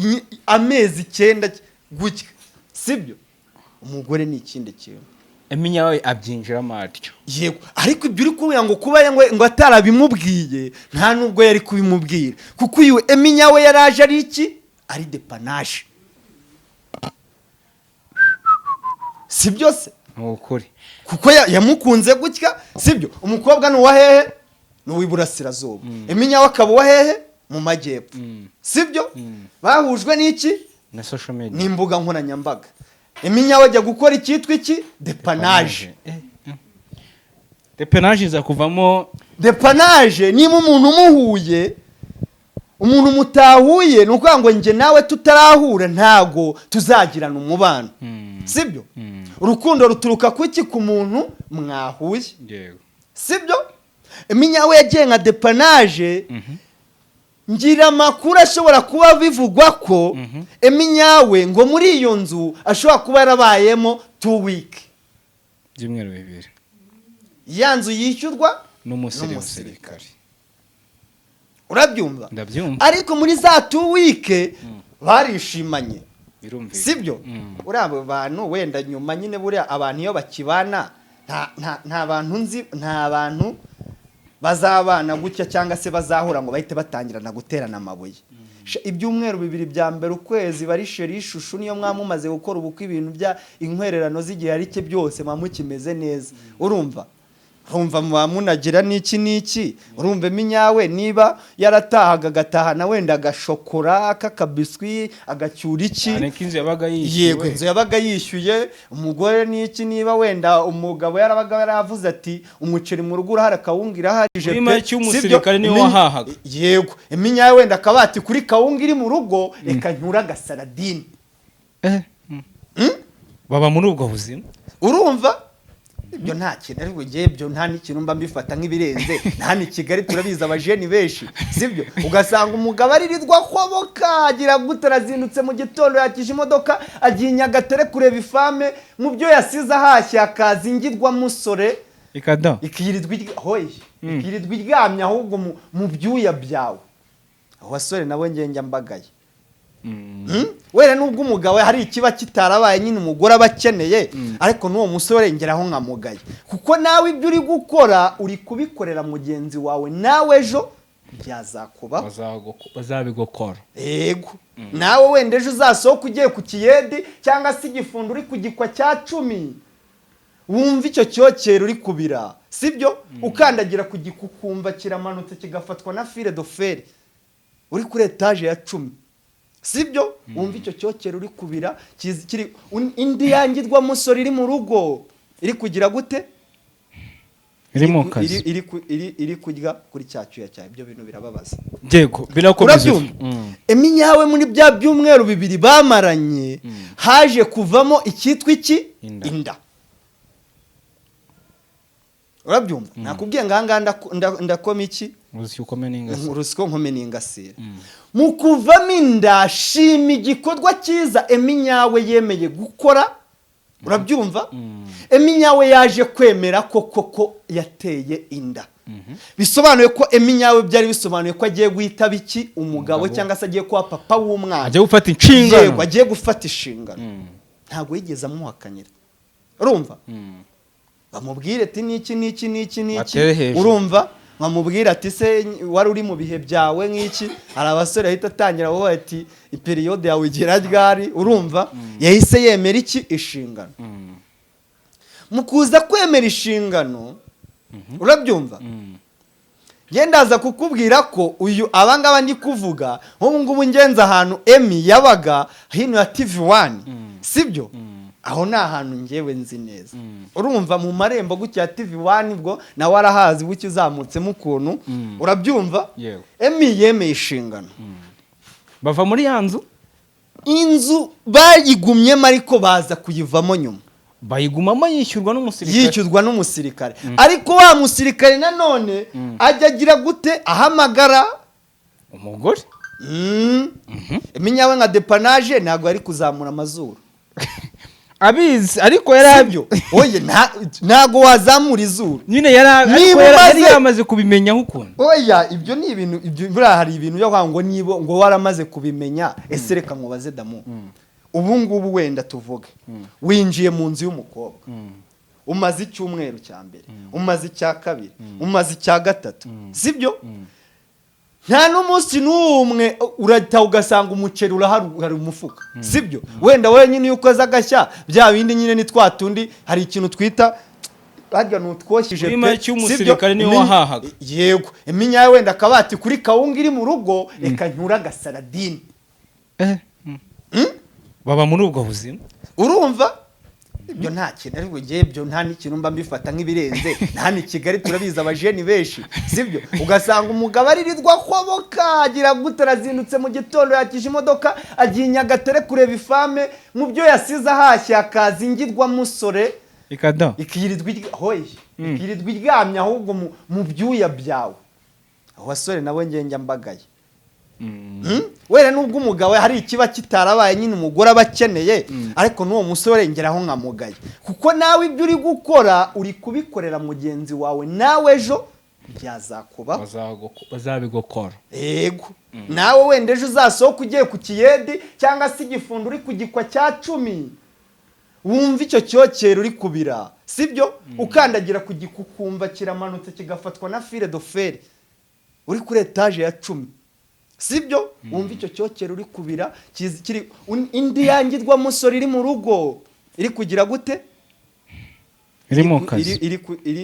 amezi 9 gutya, sibyo? Umugore ni ikindi kintu. Eminyawe abyinjiramo atyo. Yego, ariko ibyo uri kubwira ngo kuba ngo atarabimubwiye, nta nubwo yari kubimubwira, kuko uyu Eminyawe yaraje ari iki? Ari dépannage, si byose? Ni ukuri. Kuko yamukunze gutya, sibyo? Umukobwa ni uwa hehe? Ni uw'iburasirazuba. Eminyawe akaba uwa hehe? Mu majyepfo, sibyo? Bahujwe n'iki? Na social media. N'imbuga nkoranyambaga. Eminyawe ajya gukora icyitwa iki? Dépannage. Dépannage iza kuvamo. Dépannage, niba umuntu umuhuye, umuntu mutahuye, ni ukuvuga ngo njye nawe tutarahura ntago tuzagirana umubano, sibyo? Urukundo ruturuka kuki? Ku muntu mwahuye. Sibyo? Eminyawe yagiye nka dépannage. Ngira amakuru ashobora kuba bivugwa ko Eminyawe ngo muri iyo nzu ashobora kuba yarabayemo 2 week. Byumweru 2. Ya nzu yishyurwa n'umusirikare. N'umusirikare, urabyumva? Ndabyumva. Ariko muri za 2 week barishimanye. Birumvikana. Sibyo? Uriya abo bantu wenda nyuma nyine, buriya abantu iyo bakibana, nta bantu nzi, nta bantu. Bazabana gutya cyangwa se bazahura ngo bahite batangirana guterana amabuye. Ibyumweru 2 bya mbere, ukwezi, bari chéri chouchou. Niyo mwamumaze gukora ubukwe, ibintu bya inkwererano z'igihe ari cye byose muba mukimeze neza. Urumva muba munagira n'iki n'iki. Urumva iminyawe niba yaratahaga agatahana wenda agashokora k'akabiswi, agacyura iki. Cyane ko inzu yabaga yishyuwe. Yego, inzu yabaga yishyuye umugore n'iki. Niba wenda umugabo yarabaga yaravuze ati: "Umuceri mu rugo urahari, akawunga irahari." Muri make umusirikare niwe wahahaga. Yego, iminyawe wenda akaba ati: "Kuri kawunga iri mu rugo, reka nyure agasaradini." Baba muri ubwo buzima. Urumva ibyo nta kintu, ariko ngewe ibyo nta n'ikintu mba mbifata nk'ibirenze. Nta ni Kigali turabizi, abajeni benshi, sibyo? Ugasanga umugabo aririrwa akoboka, agira gute, arazindutse mu gitondo, yakije imodoka, agiye i Nyagatare kureba ifame. Mu byo yasize ahashye hakaza ingirwamusore. Ikada. Ikirirwa hoye, ikirirwa iryamye ahubwo mu byuya byawe. Abo basore nabo ngewe njya mbagaye. Wenda nubwo umugabo hari ikiba kitarabaye nyine umugore aba akeneye, ariko n'uwo musore ngeraho nkamugaye, kuko nawe ibyo uri gukora uri kubikorera mugenzi wawe, nawe ejo byazakubaho. Bazabigukora. Yego, nawe wenda ejo uzasohoka ugiye ku kiyedi cyangwa se igifundo uri ku gikwa cya 10, wumva icyo cyokero uri kubira, sibyo? Ukandagira ku giku ukumva kiramanutse kigafatwa na fil de fer uri kuri étage ya 10, sibyo? Wumva icyo cyokero uri kubira kiri indi yangirwa musore iri mu rugo iri kugira gute? Iri mu Iri kazi. Iri kurya kuri cya cyuya cyawe. Ibyo bintu birababaza. Yego, birakomeza. Urabyumva, eminyawe muri bya byumweru 2 bamaranye haje kuvamo icyitwa iki? Inda. Inda. Urabyumva, nakubwiye ngo ahangaha ndakoma iki? Uzi ukome n'ingasi. Urusyo nkome n'ingasire. Mu kuvamo inda, shima igikorwa cyiza eminyawe yemeye gukora. Urabyumva, eminyawe yaje kwemera ko koko yateye inda. Bisobanuye ko eminyawe byari bisobanuye ko agiye guhita iki? Umugabo. Umugabo. Cyangwa se agiye kuba papa w'umwana. Agiye gufata inshingano. Yego, agiye gufata inshingano. Ntabwo yigeze amuhakanira. Urumva, bamubwire ati niki niki niki niki. Batere hejuru. Urumva, bamubwire ati: "Se wari uri mu bihe byawe nk'iki?" Hari abasore ahita atangira wowe ati: "Ipériode yawe igira ryari?" Urumva, yahise yemera iki? Inshingano. Mu kuza kwemera inshingano, urabyumva, ndaza kukubwira ko uyu abangaba ndi kuvuga nk'ubu ngubu ngenze ahantu Emi yabaga hino ya TV One, sibyo? Aho ni ahantu ngewe nzi neza. Urumva, mu marembo gutya ya TV One, ubwo nawe arahazi bucya uzamutsemo ukuntu. Urabyumva? Yego. Emi yemeye inshingano. Bava muri ya nzu. Inzu bayigumyemo, ariko baza kuyivamo nyuma. Bayigumamo yishyurwa n'umusirikare. Yishyurwa n'umusirikare, ariko wa musirikare nanone ajya agira gute? Ahamagara umugore. Iminyawe nka dépannage ntabwo ari kuzamura amazuru. Abizi, ariko yari Sibyo? Oye, ntabwo wazamura izuru. Nyine yari ariko Niba yari yamaze kubimenyaho ukuntu. Oya, ibyo ni ibintu, ibyo buriya hari ibintu byo kuvuga ngo niba ngo waramaze kubimenya. Ese reka nkubaze damu, ubu ngubu wenda tuvuge winjiye mu nzu y'umukobwa, umaze icyumweru cya mbere, umaze icya kabiri, umaze icya gatatu, sibyo? Nta n'umunsi n'umwe urahita ugasanga umuceri urahari, hari umufuka, sibyo? Wenda wenyine iyo ukoze agashya, bya bindi nyine ni twa tundi, hari ikintu twita harya ni utwoshyije. Muri Pe, make sibyo? umusirikare niwe wahahaga. Yego, iminyawe wenda akabati kuri kawunga iri mu rugo, reka nyure agasaradini. Baba muri ubwo buzima. Urumva, ibyo nta kintu, ariko ngewe ibyo nta n'ikintu mba mbifata nk'ibirenze. Nta ni Kigali turabizi, abajeni benshi, sibyo? Ugasanga umugabo aririrwa akoboka, agira gute, arazindutse mu gitondo, yakije imodoka, agiye i Nyagatare kureba ifame. Mu byo yasize ahashye hakaza ingirwamusore. Ikada. Ikirirwa hoye, ikirirwa iryamye ahubwo mu byuya byawe. Abo basore nabo ngewe njya mbagaye. Wenda nubwo umugabo hari ikiba kitarabaye nyine umugore aba akeneye, ariko n'uwo musore ngeraho nkamugaye, kuko nawe ibyo uri gukora uri kubikorera mugenzi wawe, nawe ejo byazakubaho. Bazabigukora. Yego, nawe wenda ejo uzasohoka ugiye ku kiyedi cyangwa se igifundo uri ku gikwa cya 10. Wumva icyo cyokere uri kubira, sibyo? Ukandagira ku gikukumba kiramanutse kigafatwa na fil de fer, uri kuri étage ya 10, sibyo? Wumva icyo cyokere uri kubira kiri indi yangirwa musore iri mu rugo iri kugira gute? Iri mu kazi.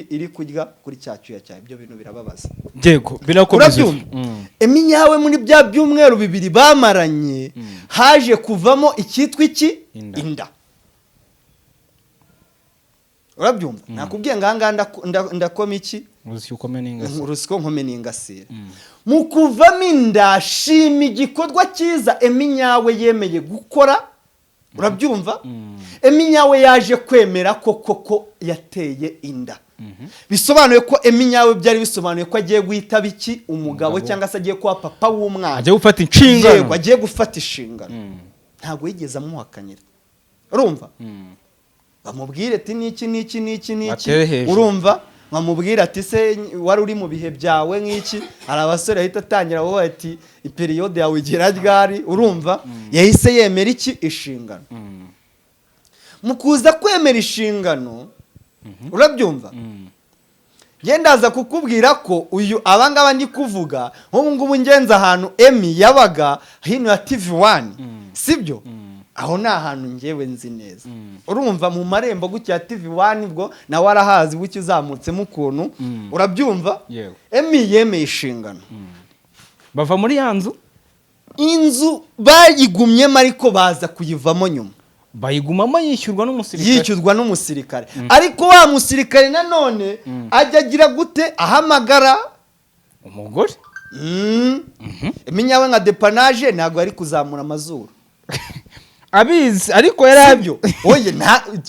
Iri kurya kuri cya cyuya cyawe. Ibyo bintu birababaza. Yego, birakomeza. Urabyumva? Eminyawe muri bya byumweru 2 bamaranye haje kuvamo icyitwa iki? Inda. Inda. Urabyumva? Nakubwiye ngo ahangaha ndakoma iki? Urusyo ukome n'ingasi. Urusyo nkome n'ingasire. Mu kuvamo inda, shima igikorwa cyiza Eminyawe yemeye gukora. Urabyumva? Eminyawe yaje kwemera ko koko yateye inda. Bisobanuye ko Eminyawe, byari bisobanuye ko agiye guhita iki? Umugabo. Umugabo. Cyangwa se agiye kuba papa w'umwana. Agiye gufata inshingano. Yego, agiye gufata inshingano. Ntabwo yigeze amuhakanira, urumva? Bamubwire ati niki niki niki niki. Batere hejuru. Urumva, bamubwire ati se wari uri mu bihe byawe nk'iki? Hari abasore ahita atangira wowe ati ipériode yawe igera ryari? Urumva, yahise yemera iki? Inshingano. Mu kuza kwemera inshingano, urabyumva, ndaza kukubwira ko uyu abangaba ndi kuvuga nk'ubu ngubu ngenze ahantu Emi yabaga hino ya TV One, sibyo? Aho ni ahantu ngewe nzi neza. Urumva, mu marembo gutya ya TV One, ubwo nawe arahazi gutya uzamutsemo ukuntu. Urabyumva? Yego. Emi yemeye inshingano. Bava muri ya nzu. Inzu bayigumyemo ariko baza kuyivamo nyuma. Bayigumamo yishyurwa n'umusirikare. Yishyurwa n'umusirikare, ariko wa musirikare nanone ajya agira gute? Ahamagara umugore. Iminyawe nka dépannage ntabwo yari kuzamura amazuru. Abizi ariko yari Sibyo? Oye,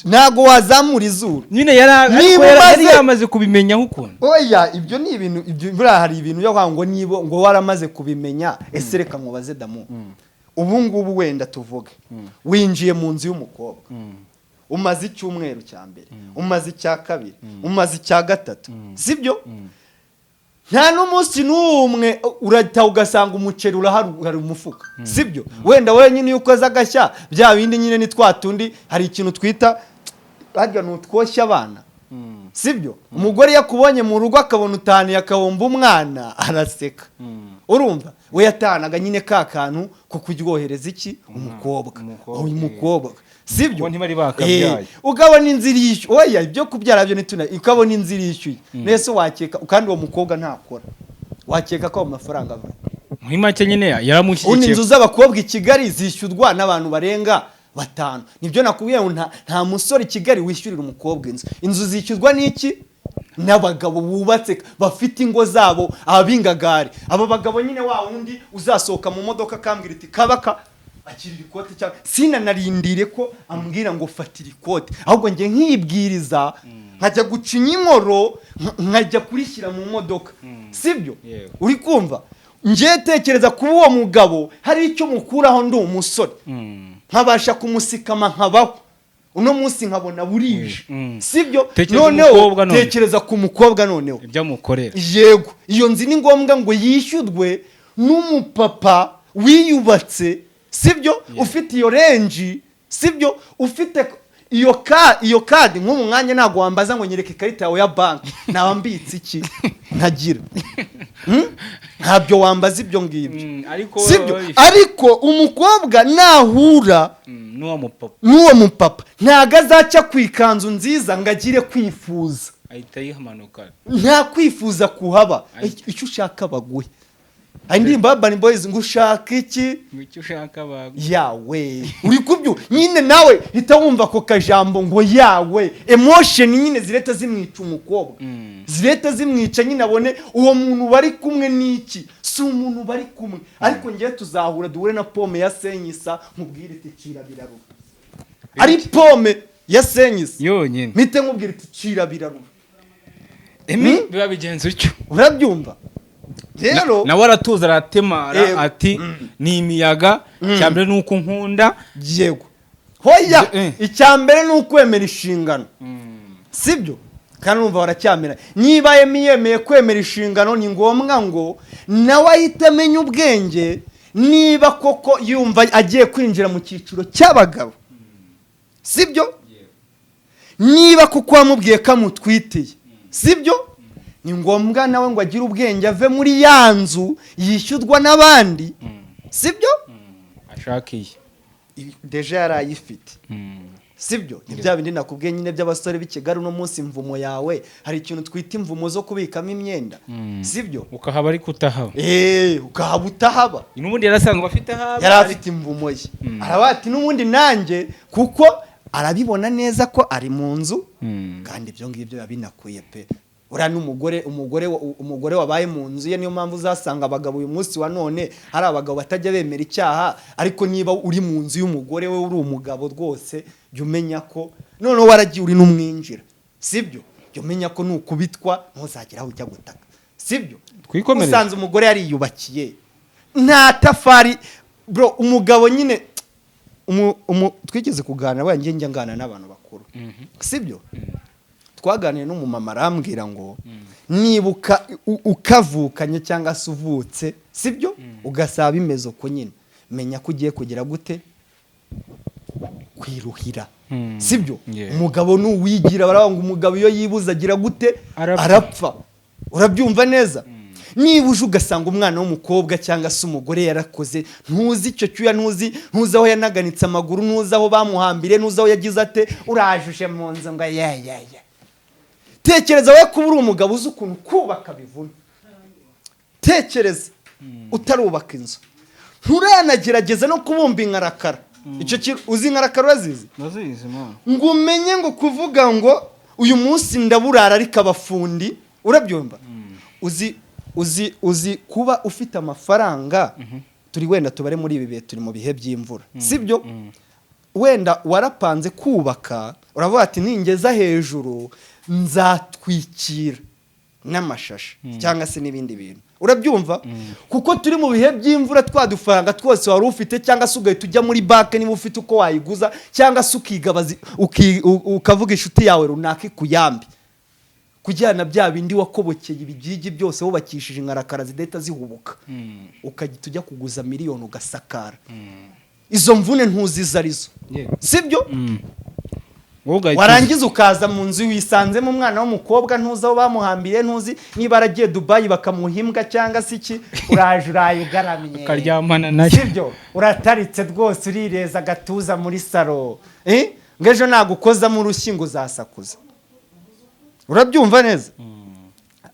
ntabwo wazamura izuru. Nyine yari ariko Niba yari yamaze kubimenyaho ukuntu. Oya, ibyo ni ibintu, ibyo buriya hari ibintu byo kuvuga ngo niba ngo waramaze kubimenya. Ese reka nkubaze damu, ubu ngubu wenda tuvuge winjiye mu nzu y'umukobwa, umaze icyumweru cya mbere, umaze icya kabiri, umaze icya gatatu, sibyo? Nta n'umunsi n'umwe urahita ugasanga umuceri urahari, hari umufuka, sibyo? Wenda wenyine iyo ukoze agashya, bya bindi nyine ni twa tundi, hari ikintu twita harya ni utwoshya abana, sibyo? Umugore iyo akubonye mu rugo akabona utahaniye akabomba umwana, araseka. Urumva, we yatahanaga nyine ka kantu ko kuryohereza iki? Umukobwa. Umukobwa. Uyu mukobwa, sibyo? Kuko ntibari bakabyaye. Ukabona inzira yishyuye. Oya, ibyo kubyara byo ntituna. Ukabona inzira yishyuye nese wakeka, kandi uwo mukobwa ntakora, wakeka ko ayo mafaranga ava? Muri make nyine Ubundi yaramushyigikiye. Inzu z'abakobwa i Kigali zishyurwa n'abantu barenga batanu. Nibyo nakubwiye ngo nta musore i Kigali wishyurira umukobwa inzu. Inzu zishyurwa n'iki? N'abagabo bubatse bafite ingo zabo, ab'ingagari. Abo bagabo nyine, wa wundi uzasohoka mu modoka akambwira iti kabaka akirira ikote, cyangwa sinanarindire ko ambwira ngo fatira ikote, ahubwo njye nkibwiriza nkajya gucinya inkoro, nkajya kurishyira mu modoka, sibyo? Yego. Uri kumva, njye tekereza kuba uwo mugabo hari icyo mukuraho, ndi umusore, nkabasha kumusikama, nkabaho, uno munsi nkabona burije, sibyo? Tekereza Noneho umukobwa none. Tekereza ku mukobwa noneho. Ibyo amukorera. Yego, iyo nzu ni ngombwa ngo yishyurwe n'umupapa wiyubatse, sibyo? Ufite iyo range, sibyo? Ufite iyo kadi. Nk'ubu mwanya ntabwo wambaza ngo nyereke ikarita yawe ya banki, naba mbitse iki ntagira. Ntabyo wambaza ibyo ngibyo. Ariko Sibyo? Ariko umukobwa nahura n'uwo mupapa n'uwo mupapa, ntabwo azaca ku ikanzu nziza ngo agire kwifuza. Ahita yihamanuka. Nta kwifuza kuhaba. Ahita- Icyo ushaka baguhe. Hari indirimbo ya Urban Boys ngo ushaka iki? Ngo icyo ushaka bagu Yawe, uri kubyo nyine, nawe hita wumva ako kajambo ngo yawe, emotion nyine zireta zimwica umukobwa, zireta zimwica nyine, abone uwo muntu bari kumwe n'iki, si umuntu bari kumwe. Ariko ngewe tuzahura, duhure na pome ya senyisa, nkubwire iti cira birarura. Ari pome ya senyisa yonyine. Mpite nkubwira iti cira birarura. Emi biba bigenze utyo. Urabyumva rero? Nawe aratuza, aratemara. Yego. Ati ni imiyaga, cya mbere ni uko nkunda. Yego, hoya. Icya mbere ni ukwemera inshingano, sibyo? Kandi urumva baracyamera. Niba Emi yemeye kwemera inshingano, ni ngombwa ngo nawe ahite amenya ubwenge niba koko yumva agiye kwinjira mu cyiciro cy'abagabo, sibyo? Niba kuko wamubwiye ko amutwitiye, sibyo, ni ngombwa nawe ngo agire ubwenge, ave muri ya nzu yishyurwa n'abandi, sibyo? Ashakiye. Déjà yari ayifite, sibyo? Ni bya bindi nakubwiye nyine by'abasore b'i Kigali. Uno munsi imvumo yawe, hari ikintu twita imvumo zo kubikamo imyenda, sibyo? Ukahaba ariko utahaba. Eee, ukahaba utahaba. N'ubundi yarasanzwe afite ahaba. Yari afite imvumo ye. Aravuga ati: "N'ubundi nanjye", kuko arabibona neza ko ari mu nzu. Kandi ibyo ngibyo biba binakwiye pe. Uriya n'umugore, umugore wabaye mu nzu ye. Niyo mpamvu uzasanga abagabo uyu munsi wa none hari abagabo batajya bemera icyaha, ariko niba uri mu nzu y'umugore we uri umugabo rwose, jya umenya ko noneho waragiye uri n'umwinjira, sibyo? Jya umenya ko nukubitwa ntuzagera aho ujya gutaka, sibyo? Twikomereze. Usanze umugore yariyubakiye nta tafari, bro. Umugabo nyine twigeze kuganira, wenda njya nganira n'abantu bakuru, sibyo? Twaganiye n'umumama, arambwira ngo nibuka ukavukanye cyangwa se uvutse, sibyo, ugasaba bimeze uko nyine, menya ko ugiye kugira gute? Kwiruhira, sibyo? Umugabo nuwigira, baravuga ngo umugabo iyo yibuze agira gute? Arapfa. Arapfa. Urabyumva neza? Niba uje ugasanga umwana w'umukobwa cyangwa se umugore yarakoze, ntuzi icyo cyuya, ntuzi aho yanaganitse amaguru, ntuzi aho bamuhambiriye, ntuzi aho yagize ate, urajuje mu nzu ngo ye ye ye. Tekereza we kuba uri umugabo uzi ukuntu kubaka bivuna. Tekereza utarubaka inzu, nturanagerageza no kubumba inkarakara. Icyo kintu uzi, inkarakara urazizi? Ndazizi, mwana. Ngo umenye ngo kuvuga ngo uyu munsi ndaburara, ariko abafundi, urabyumva? Uzi kuba ufite amafaranga, turi wenda tubare muri ibi bihe, turi mu bihe by'imvura, sibyo? Wenda warapanze kubaka, uravuga ati: "Ningeza hejuru nzatwikira n'amashashi cyangwa se n'ibindi bintu", urabyumva? Kuko turi mu bihe by'imvura, twa dufaranga twose wari ufite, cyangwa se ugahita ujya muri banki niba ufite uko wayiguza, cyangwa se ukigabaza, ukavuga inshuti yawe runaka ikuyambi kujyana bya bindi wakobokeye, ibigigi byose wubakishije inkarakara zidahita zihubuka, ukahita ujya kuguza miliyoni ugasakara. Izo mvune ntuzi izo arizo, sibyo? Wowe ugahita. Warangiza ukaza mu nzu, wisanzemo umwana w'umukobwa, ntuzi aho bamuhambiriye, ntuzi niba aragiye Dubayi bakamuha imbwa cyangwa se iki, uraje uraye ugaramye. Ukaryamana nayo. Sibyo? Urataritse rwose, urireza agatuza muri saro, eh? Ngo ejo nagukozamo urushyi ngo uzasakuza. Urabyumva neza?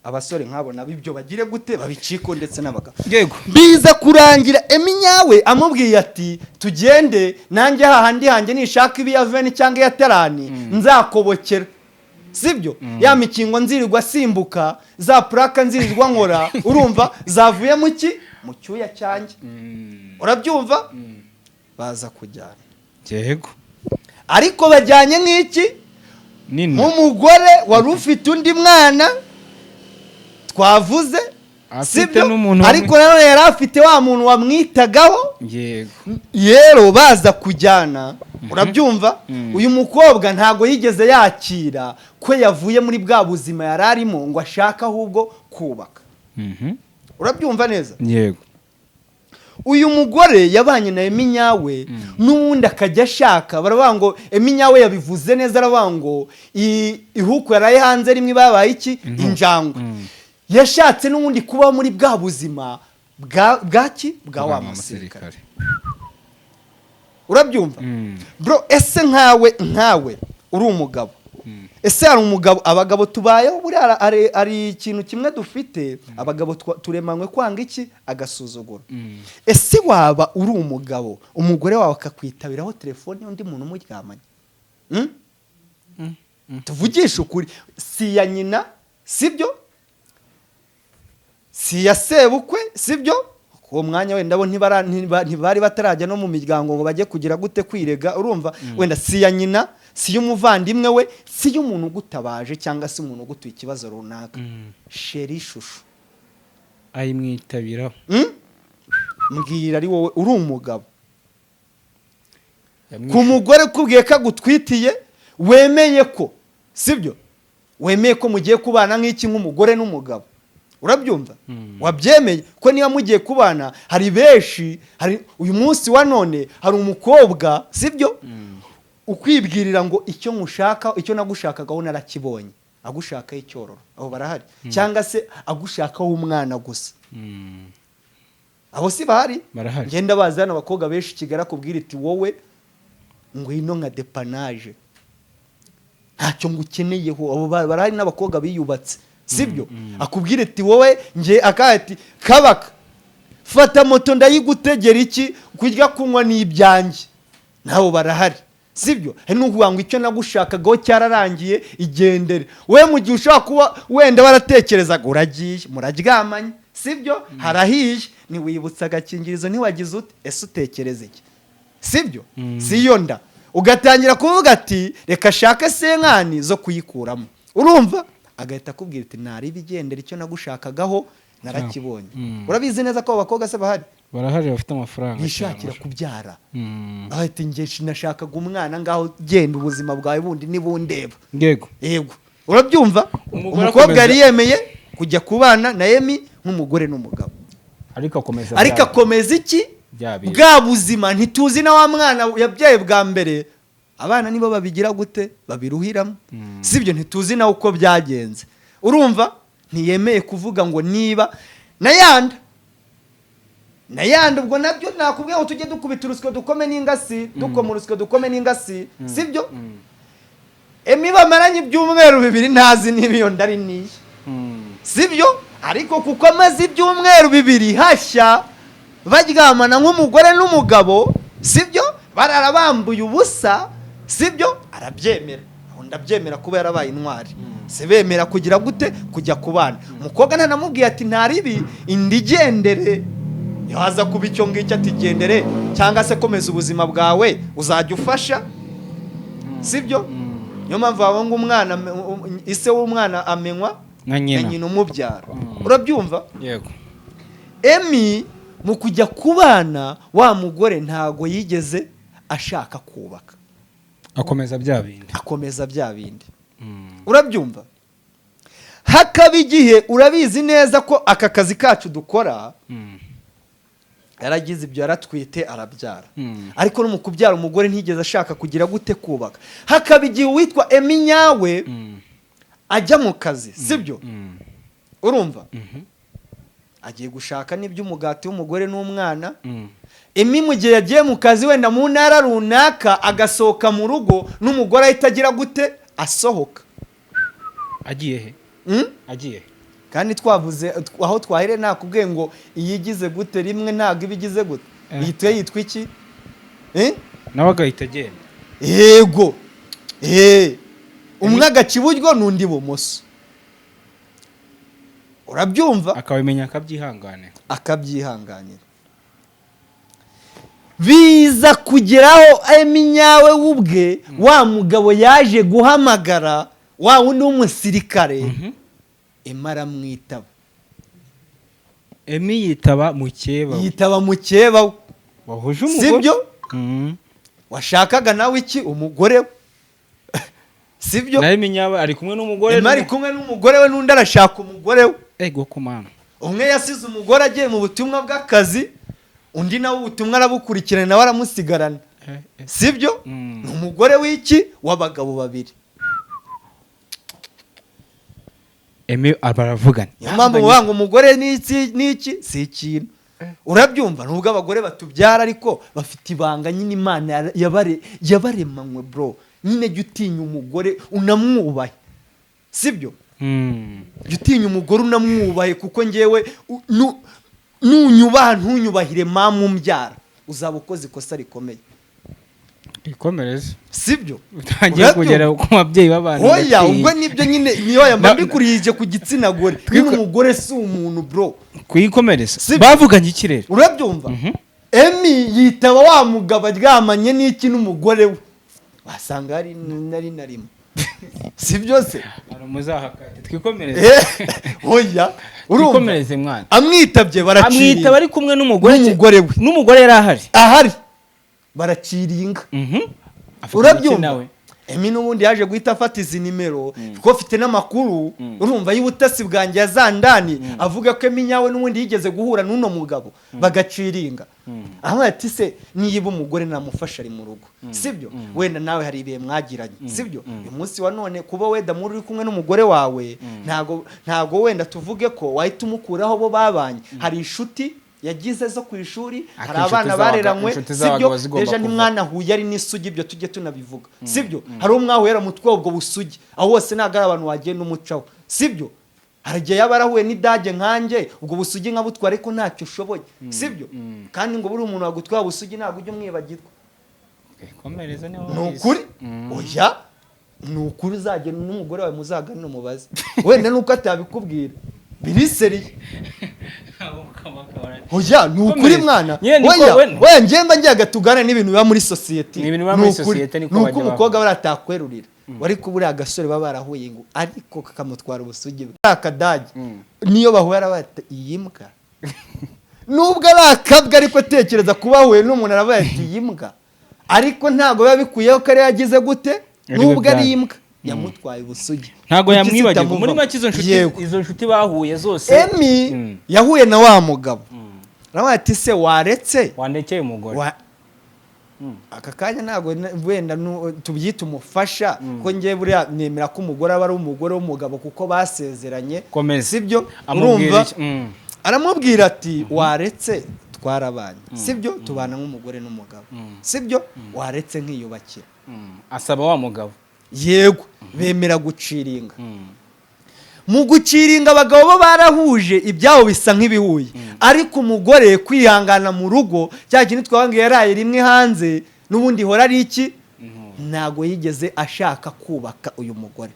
Abasore nk'abo nabo ibyo bagire gute? Babiciko, ndetse n'abagabo. Biza kurangira Eminyawe amubwiye ati: "Tugende nanjye hahandi hanjye, nishaka ibiya veni cyangwa iya terani nzakobokera, sibyo? Ya mikingo nzirirwa simbuka, za puraka nzirirwa nkora, urumva zavuye mu ki? Mu cyuya cyanjye." Urabyumva? Baza kujyana. Ariko bajyanye nk'iki? Nini. Nk'umugore wari ufite undi mwana twavuze, Afite sibyo? n'umuntu. Ariko nanone yari afite wa muntu wamwitagaho. Rero baza kujyana, urabyumva, uyu mukobwa ntabwo yigeze yakira ko yavuye muri bwa buzima yari arimo ngo ashake ahubwo kubaka. Urabyumva neza? Yego. Uyu mugore yabanye na Eminyawe n'ubundi akajya ashaka, baravuga ngo Eminyawe yabivuze neza, aravuga ngo ihuku yaraye hanze rimwe babaye iki? Injangwe. Yashatse n'ubundi kuba muri bwa buzima bwa bwaki bwa wa musirikare. Urabyumva? Bro, ese nkawe uri umugabo, ese hari umugabo, abagabo tubayeho buriya hari ikintu kimwe dufite, abagabo turemanywe kwanga iki? Agasuzuguro. Ese waba uri umugabo, umugore wawe akakwitabiraho telefone y'undi muntu umuryamanye? Tuvugishe ukuri, si iya nyina, sibyo? Si iya sebukwe, sibyo? Uwo mwanya wenda bo ntibari batarajya no mu miryango ngo bajye kugira gute? Kwirega. Urumva, wenda si iya nyina, si iy'umuvandimwe we, si iy'umuntu ugutabaje cyangwa se umuntu ugutuye ikibazo runaka, chéri, chouchou. Ayimwitabiraho. Mbwira, ari wowe uri umugabo, ku mugore ukubwiye ko agutwitiye, wemeye ko, sibyo, wemeye ko mugiye kubana nk'iki? Nk'umugore n'umugabo, urabyumva? Wabyemeye ko niba mugiye kubana, hari benshi, hari uyu munsi wa none hari umukobwa, sibyo? Ukwibwirira ngo icyo nkushaka, icyo nagushakagaho narakibonye, agushakaho icyororo, abo barahari, cyangwa se agushakaho umwana gusa. Abo si bahari? Barahari. Ngenda bazi hano abakobwa benshi i Kigali, akubwira iti: "Wowe ngwino nka dépannage, ntacyo ngukeneyeho." Abo barahari n'abakobwa biyubatse, sibyo? Akubwira iti: "Wowe nge," akaba ati: "Kabaka, fata moto ndayigutegera, iki kurya kunywa ni ibyanjye." Nabo barahari, sibyo? Hari n'ukuvuga ngo icyo nagushakagaho cyararangiye, igendere. We mu gihe ushobora kuba wenda waratekerezaga, uragiye muraryamanye, sibyo? Harahiye, ntiwibutse agakingirizo, ntiwagize ute? Ese utekereza iki? Sibyo? Si iyo nda ugatangira kuvuga ati: "Reka ashake senkani zo kuyikuramo." Urumva agahita akubwira ati: "Nariba, igendera, icyo nagushakagaho narakibonye." Urabizi neza ko abo bakobwa se bahari? Barahari, bafite amafaranga Bishakira cyane. kubyara. Ahita: "Njye nashakaga umwana, ngaho genda, ubuzima bwawe bundi nibundeba." Yego, urabyumva? Umugore Umukobwa yari yemeye kujya kubana na Emi nk'umugore n'umugabo. Ariko akomeza Ariko akomeza iki? Bya bintu. Bwa buzima. Ntituzi na wa mwana yabyaye bwa mbere, abana nibo babigira gute? Babiruhiramo, sibyo? Ntituzi nawe uko byagenze. Urumva ntiyemeye kuvuga ngo niba nayanda nayanda. Ubwo nabyo nakubwiye ngo tujye dukubita urusyo dukome n'ingasi, dukoma urusyo dukome n'ingasi, sibyo? Emi bamaranye ibyumweru 2, ntazi niba iyo nda ari niye, sibyo? Ariko kuko amaze ibyumweru 2 hashya, baryamana nk'umugore n'umugabo, sibyo? Barara bambuye ubusa, sibyo? Arabyemera. Aho ndabyemera kuba yarabaye intwari. Si bemera kugira gute? Kujya kubana. Umukobwa ntanamubwiye ati: "Ntaribi indi, igendere." Yaza kuba icyo ngicyo ati: "Gendere," cyangwa se "komeza ubuzima bwawe, uzajya ufasha," sibyo? Niyo mpamvu bavuga ngo umwana, ise w'umwana amenywa na nyina. Na nyina umubyara. Urabyumva? Yego. Emi mu kujya kubana wa mugore ntago yigeze ashaka kubaka. Akomeza bya bindi. Akomeza bya bindi. Urabyumva? Hakaba igihe, urabizi neza ko aka kazi kacu dukora, yaragize ibyo, yaratwite, arabyara. Ariko no mu kubyara umugore ntiyigeze ashaka kugira gute? Kubaka. Hakaba igihe uwitwa Emi nyawe ajya mu kazi, sibyo? Urumva agiye gushaka n'iby'umugati w'umugore n'umwana. Emi mu gihe yagiye mu kazi wenda mu ntara runaka, agasohoka mu rugo, n'umugore ahita agira gute? Asohoka. Agiye he? Mm? Agiye he? Kandi twavuze aho twahereye, nakubwiye ngo iyo igize gute rimwe ntabwo iba igize gute. Yitwa yitwa iki? Eh? Nawe agahita agenda. Yego. Umwe agaca iburyo n'undi ibumoso, urabyumva? Akabimenya, akabyihanganira. Akabyihanganira. Biza kugeraho Emi nyawe ubwe, wa mugabo yaje guhamagara wa wundi w'umusirikare, Emi aramwitaba. Emi yitaba mukeba we. Yitaba mukeba we. Wahuje umugore. Sibyo? Washakaga nawe iki? Umugore we, sibyo? Nawe Emi nyawe ari kumwe n'umugore. Emi ari kumwe n'umugore we, n'undi arashaka umugore we. Ego kumana. Umwe yasize umugore agiye mu butumwa bw'akazi, undi nawe ubutumwa arabukurikirana, nawe aramusigarana, sibyo? Ni umugore w'iki? W'abagabo babiri. Emi baravugana. Niyo mpamvu muvuga ngo umugore ni iki n'iki si ikintu. Urabyumva? Nubwo abagore batubyara, ariko bafite ibanga nyine Imana yabaremanywe. Bro, nyine jya utinya umugore unamwubahe, sibyo? Jya utinya umugore unamwubahe, kuko ngewe nunyubaha ntunyubahire mama umbyara, uzaba ukoze ikosa rikomeye. Ikomereze. Sibyo? Utangiye kugera ku babyeyi b'abantu. Oya. Batinya. Ubwo nibyo nyine, niyo yamba mbikurije ku gitsina gore nyine, umugore si umuntu, bro. Kuyikomereza. Sibyo? Bavuganye iki rero? Urabyumva? Emi yitaba wa mugabo aryamanye n'iki? N'umugore we. Wasanga hari nari na rimwe, si byo se? Hari umuzahakate, twikomereze. Oya, urumva? Twikomereze mwana. Amwitabye, baraciriye. Amwitaba ari kumwe n'umugore. N'umugore we. N'umugore yari ahari. Ahari, baraciriye inka. Afite Urabyumva? nawe. Emi n'ubundi yaje guhita afata izi nimero, kuko afite n'amakuru, urumva, y'ubutasi bwanjye ya zandani, avuga ko Emi nyawe n'ubundi yigeze guhura n'uno mugabo bagaciringa. Aho ati: "Se niba umugore namufasha ari mu rugo, sibyo? Wenda nawe hari ibihe mwagiranye, sibyo? Uyu munsi wa none kuba wenda muri uri kumwe n'umugore wawe, ntago wenda tuvuge ko wahita umukuraho bo babanye. Hari inshuti yagize zo ku ishuri, Ariko hari inshuti abana bareranywe, inshuti sibyo? z'abagabo zigomba Deja kuvaho. ntimwanahuye ari n'isugi, ibyo tujye tunabivuga, sibyo? Hari uwo mwahuye aramutwaye ubwo busugi, aho hose ntabwo ari abantu wagenda umucaho, sibyo? Hari igihe yaba yarahuye n'idage nkanjye, ubwo busugi nkabutwara, ariko ntacyo ushoboye, sibyo? Kandi ngo buriya umuntu wagutwaye ubusugi ntabwo ujya umwibagirwa." Komereza niba Ni wabizi. ukuri. Oya, ni ukuri, uzagenda n'umugore wawe muzaganire, umubaze, wenda nuko atabikubwira, biri sérieux. Oya, ni ukuri. Komereza. Mwana. Nyine niko Oya. Oya, njye mba ngiye tugane n'ibintu biba muri sosiyete. Ni ibintu biba muri Ni ukuri. sosiyete, niko Ni uko bajya umukobwa bavuga. baratakwerurira wari kuba uriya gasore baba barahuye ngo ariko kakamutwara ubusugi bwe, akadage niyo bahuye arabata iyi mbwa, nubwo ari akabwa, ariko tekereza kuba wahuye n'umuntu aravuga ati: "Iyi mbwa", ariko ntabwo biba bikuyeho ko ariyo yagize gute, Ari we nubwo ari bwami. imbwa yamutwaye ubusugi. Ntabwo Kuki yamwibagirwa muri zitamuvamo? make izo nshuti. Yego. Izo nshuti bahuye zose. Emi yahuye na wa mugabo, aravuga ati: "Se waretse Wandekeye umugore." Aka kanya ntabwo wenda tubyita umufasha, ko njye buriya nemera ko umugore aba ari umugore w'umugabo kuko basezeranye. Komeza. Sibyo? Amubwira Urumva, iki? Aramubwira ati: "Waretse twarabanye, sibyo? Tubana nk'umugore n'umugabo, sibyo? Waretse nkiyubakira." Asaba wa mugabo. Yego, bemera guciringa. Mu guciringa, abagabo bo barahuje, ibyabo bisa nk'ibihuye, ariko umugore kwihangana mu rugo, cya kintu twababwiye, yaraye rimwe hanze n'ubundi ihora ari iki, ntabwo yigeze ashaka kubaka uyu mugore,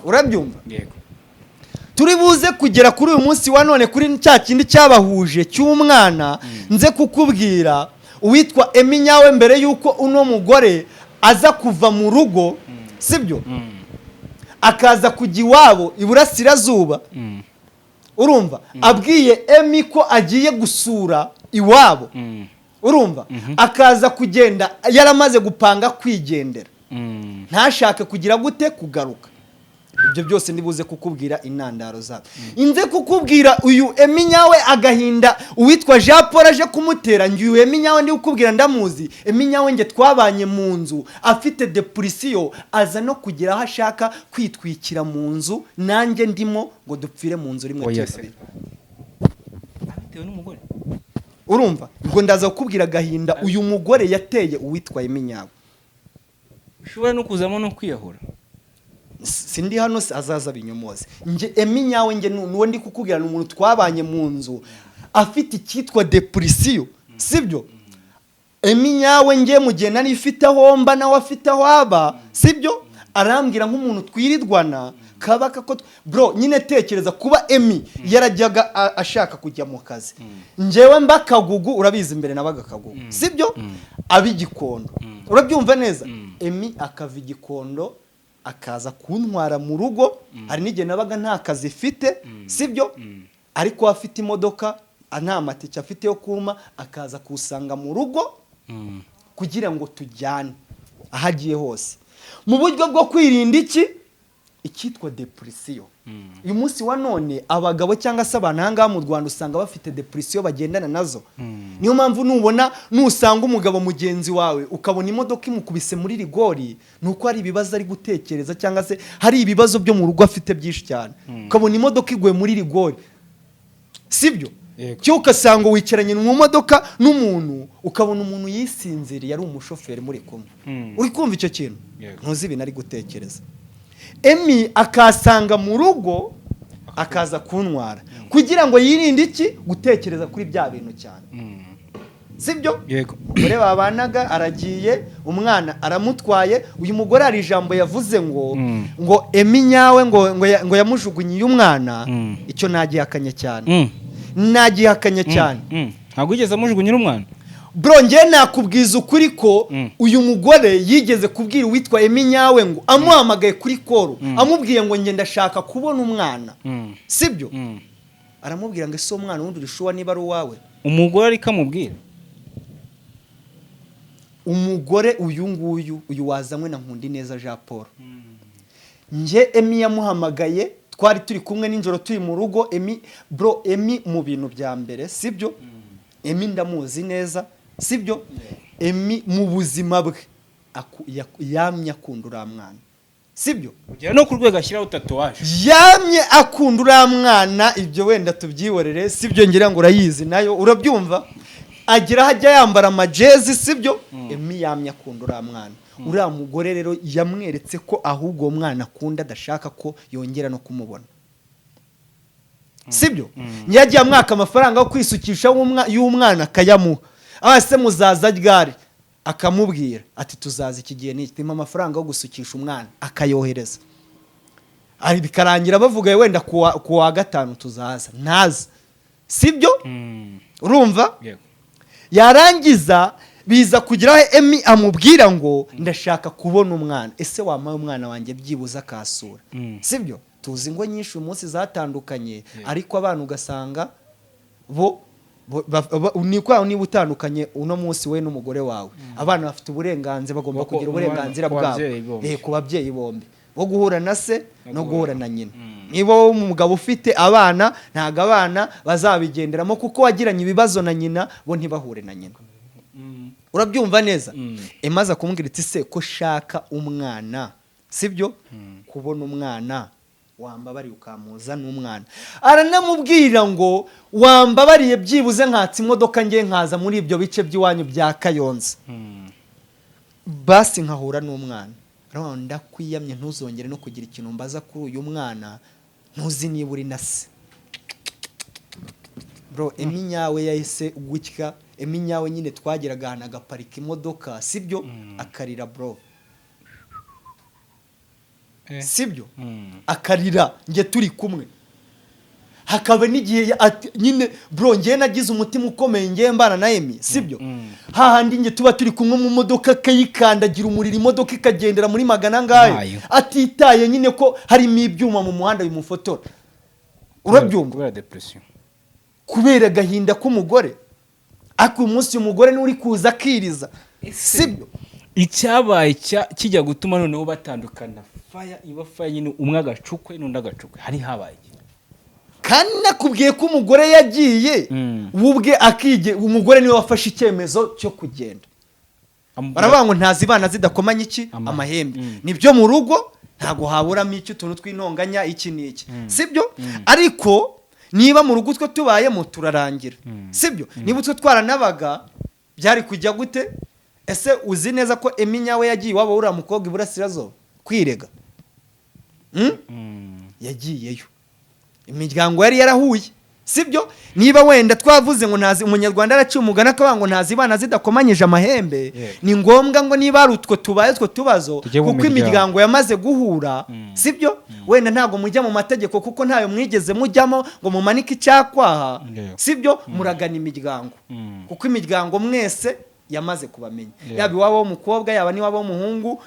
urabyumva? Yego. Turi buze kugera kuri uyu munsi wa none kuri cya kindi cyabahuje cy'umwana. Nze kukubwira uwitwa Emi nyawe mbere y'uko uno mugore aza kuva mu rugo, sibyo, akaza kujya iwabo iburasirazuba. Urumva, abwiye Emi ko agiye gusura iwabo, urumva, akaza kugenda yaramaze gupanga kwigendera, ntashake kugira gute, kugaruka. Ibyo byose ndibuze kukubwira intandaro zabyo. Inze kukubwira uyu Emi nyawe, agahinda uwitwa Jean Paul aje kumutera. Njye uyu Emi nyawe ndi kukubwira ndamuzi. Emi nyawe nge twabanye mu nzu afite dépression, aza no kugira aho ashaka kwitwikira mu nzu, nanjye ndimo, ngo dupfire mu nzu rimwe Oya turi se. babiri. Bitewe n'umugore. Urumva, ubwo ndaza kukubwira agahinda uyu mugore yateye uwitwa Emi nyawe. Ushobora no kuzamo no kwiyahura. Sindi hano se azaza binyomoze. Nge Emi nyawe, nge nuwo ndi kukubwira, ni umuntu twabanye mu nzu afite icyitwa dépression, sibyo? Emi nyawe nge mu gihe nari ifite aho mba, nawe afite aho aba, sibyo? Arambwira nk'umuntu twirirwana kabaka ko bro nyine, tekereza kuba Emi yarajyaga ashaka kujya mu kazi, njyewe mba Kagugu, urabizi mbere nabaga Kagugu, sibyo? Aba Igikondo, urabyumva neza? Emi akava Igikondo akaza kuntwara mu rugo. Hari n'igihe nabaga nta kazi ifite, sibyo? Ariko afite imodoka, nta matike afite yo kuma, akaza kuwusanga mu rugo kugira ngo tujyane aho agiye hose, mu buryo bwo kwirinda iki, icyitwa dépression. Uyu munsi wa none abagabo cyangwa se abantu aha ngaha mu Rwanda usanga bafite dépression bagendana nazo. Niyo mpamvu nubona, nusanga umugabo mugenzi wawe, ukabona imodoka imukubise muri rigori, ni uko hari ibibazo ari gutekereza cyangwa se hari ibibazo byo mu rugo afite byinshi cyane, ukabona imodoka iguye muri rigori, sibyo? Yego. Cyo ugasanga wicaranye mu modoka n'umuntu, ukabona umuntu yisinziriye ari umushoferi muri kumwe. Uri kumva icyo kintu? Yego. Ntuzi ibintu ari gutekereza. Emi akasanga mu rugo, akaza kuntwara kugira ngo yirinde iki, gutekereza kuri bya bintu cyane, sibyo? Yego. Umugore babanaga aragiye, umwana aramutwaye. Uyu mugore hari ijambo yavuze ngo ngo Emi nyawe ngo yamujugunyiye umwana. Icyo nagihakanye cyane. Nagihakanye cyane. Ntabwo wigeze amujugunyira umwana. Bro, njye nakubwiza ukuri ko uyu mugore yigeze kubwira uwitwa Emi nyawe ngo amuhamagaye kuri call, amubwiye ngo: "Njye ndashaka kubona umwana", sibyo? Aramubwira ngo: "Ese uwo mwana wundi uri sure niba ari uwawe?" Umugore ariko amubwira. Umugore uyu nguyu, uyu wazanywe na Nkundineza Jean Paul, njye Emi yamuhamagaye, twari turi kumwe nijoro, turi mu rugo. Emi, bro, Emi mu bintu bya mbere, sibyo? Emi ndamuzi neza, sibyo? Emi mu buzima bwe yamye akunda uriya mwana, sibyo? Ugera no ku rwego ashyiraho tatouage. Yamye akunda uriya mwana. Ibyo wenda tubyihorere, sibyo? Ngira ngo urayizi nayo, urabyumva, agira aho ajya yambara amajezi, sibyo? Emi yamye akunda uriya mwana. Uriya mugore rero yamweretse ko ahubwo uwo mwana akunda adashaka ko yongera no kumubona, sibyo? Yagiye amwaka amafaranga yo kwisukisha y'umwana, akayamuha. Aho se muzaza ryari? Akamubwira ati: "Tuzaza iki gihe n'iki, timpa amafaranga yo gusukisha umwana." Akayohereza. Ari bikarangira bavuga wenda kuwa gatanu tuzaza, ntaza, sibyo? Urumva? Yego. Yarangiza biza kugira aho Emi amubwira ngo: "Ndashaka kubona umwana, ese wampaye umwana wanjye byibuze akasura?" Sibyo? Tuzi ingo nyinshi uyu munsi zatandukanye, ariko abana ugasanga bo ni kwa niba utandukanye uno munsi we n'umugore wawe, abana bafite uburenganzira, bagomba kugira uburenganzira ku bwabo babyeyi bombi. Ku babyeyi bombi, bo guhura na se no no guhura na nyina. Niba wowe umugabo ufite abana, ntabwo abana bazabigenderamo kuko wagiranye ibibazo na nyina, bo ntibahure na nyina. Urabyumva neza? Imaze kumubwira iti: "Se ko shaka umwana, sibyo, kubona umwana, wambabariye ukamuza n'umwana?" Aranamubwira ngo: "Wambabariye byibuze nkatsa imodoka ngiye nkaza muri ibyo bice by'iwanyu bya Kayonza, basi nkahura n'umwana." Aravuga ngo: "Ndakwiyamye, ntuzongere no kugira ikintu mbaza kuri uyu mwana, ntuzi niba uri na se." Bro, Emi nyawe yahise gutya. Emi nyawe nyine twageraga ahantu agaparika imodoka, sibyo, akarira, bro. Sibyo? Akarira njye turi kumwe, hakaba n'igihe nyine, bro, njye nagize umutima ukomeye, njye mbana na Emi, sibyo? Hahandi njye tuba turi kumwe mu modoka, akayikandagira umuriro, imodoka ikagendera muri magana angahe, Ntayo. atitaye nyine ko harimo ibyuma mu muhanda bimufotora, urabyumva? Kubera depression. Kubera agahinda k'umugore. Ariko uyu munsi uyu mugore niwe uri kuza akiriza, sibyo? Icyabaye kijya gutuma noneho batandukana, faya iba faya nyine, umwe agacukwe n'undi agacukwe, hari habaye iki? Kandi nakubwiye ko umugore yagiye we ubwe akige. Umugore niwe wafashe icyemezo cyo kugenda. Baravuga ngo ntazibana zidakomanya iki? Amahembe. Nibyo, mu rugo ntabwo haburamo iki? Utuntu tw'intonganya, iki n'iki, sibyo? Ariko niba mu rugo utwo tubayemo turarangira, sibyo? Niba utwo twaranabaga, byari kujya gute? Ese uzi neza ko Emi nyawe yagiye iwabo w'uriya mukobwa iburasirazuba kwirega? Yagiyeyo, imiryango yari yarahuye, sibyo? Niba wenda twavuze ngo ntazi, umunyarwanda araciye umugani akavuga ngo ntazibana zidakomanyije amahembe. Ni ngombwa ngo niba hari utwo tubaye, utwo tubazo, tujye mu kuko miryango. Imiryango yamaze guhura, sibyo? Wenda ntabwo mujya mu mategeko kuko ntayo mwigeze mujyamo ngo mumanike icyakwaha, sibyo? Muragana imiryango, kuko imiryango mwese yamaze kubamenya, yaba iwabo w'umukobwa, yaba n'iwabo w'umuhungu,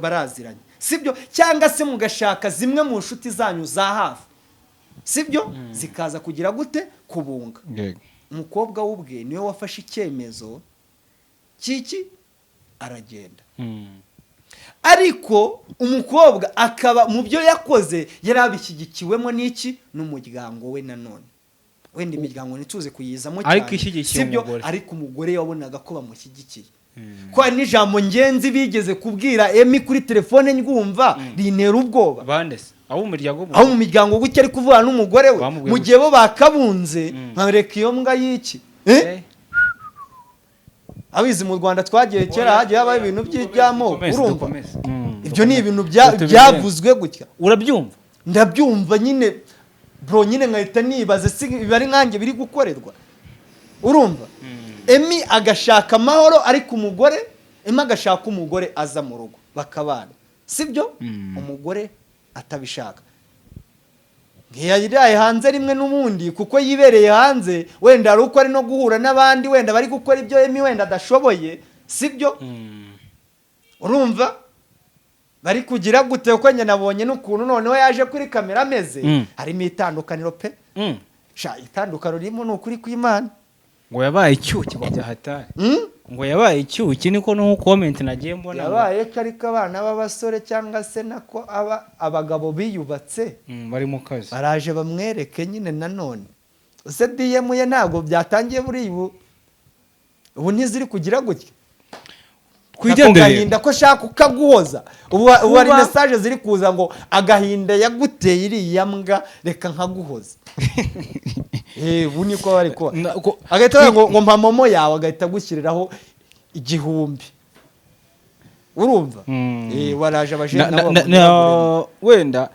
baraziranye, sibyo? Cyangwa se mugashaka zimwe mu nshuti zanyu za hafi, sibyo, zikaza kugira gute? Kubunga. Umukobwa w'ubwe niwe wafashe icyemezo cy'iki? Aragenda. Ariko umukobwa akaba mu byo yakoze yari abishyigikiwemo n'iki? N'umuryango we. Nanone wenda imiryango ntituze kuyizamo Ariko cyane, ishyigikiye sibyo? umugore. Ariko umugore wabonaga ko bamushyigikiye, ko hari n'ijambo ngenzi bigeze kubwira Emi kuri telefone ndwumva rintera ubwoba. Bande se? Abo mu muryango? Aho mu miryango gutya ari kuvugana n'umugore we, Bamubwiye mu gihe bo bakabunze, nkareka iyo mbwa y'iki? Eh? Abizi mu Rwanda twagiye kera hagiye habaho ibintu by'amoko, urumva? Dukomeze. Ibyo ni ibintu byavuzwe gutya. Urabyumva? Ndabyumva nyine, bro, nyine nkahita nibaza si biba ari nkanjye biri gukorerwa. Urumva, Emi agashaka amahoro, ariko umugore, Emi agashaka umugore aza mu rugo bakabana, sibyo? Umugore atabishaka. Ntiyayiraye hanze rimwe n'ubundi kuko yibereye hanze, wenda hari uko ari no guhura n'abandi, wenda bari gukora ibyo Emi wenda adashoboye, sibyo? Urumva bari kugira gute? Kuko njye nabonye n'ukuntu noneho yaje kuri kamera ameze, harimo itandukaniro pe. Sha, itandukaniro ririmo ni ukuri kw'Imana. Ngo yabaye icyuki ngo byahatari. Ngo yabaye icyuki, niko no comment nagiye mbona. Yabaye ko, ariko abana b'abasore cyangwa se nako aba abagabo biyubatse Bari mu kazi. Baraje bamwereke nyine nanone. Ese DM ye ntabwo byatangiye buri ubu? Ubu ntiziri kugira gutya? Ako Twigendere. gahinda ko shaka ukaguhoza ubu, hari message ziri kuza ngo agahinda yaguteye iriya mbwa, reka nkaguhoza. Ubu niko bari kuba. Agahita avuga ngo mpa MoMo yawe, agahita agushyiriraho 1000, urumva? Waraje abajene nabo bamugera. Wenda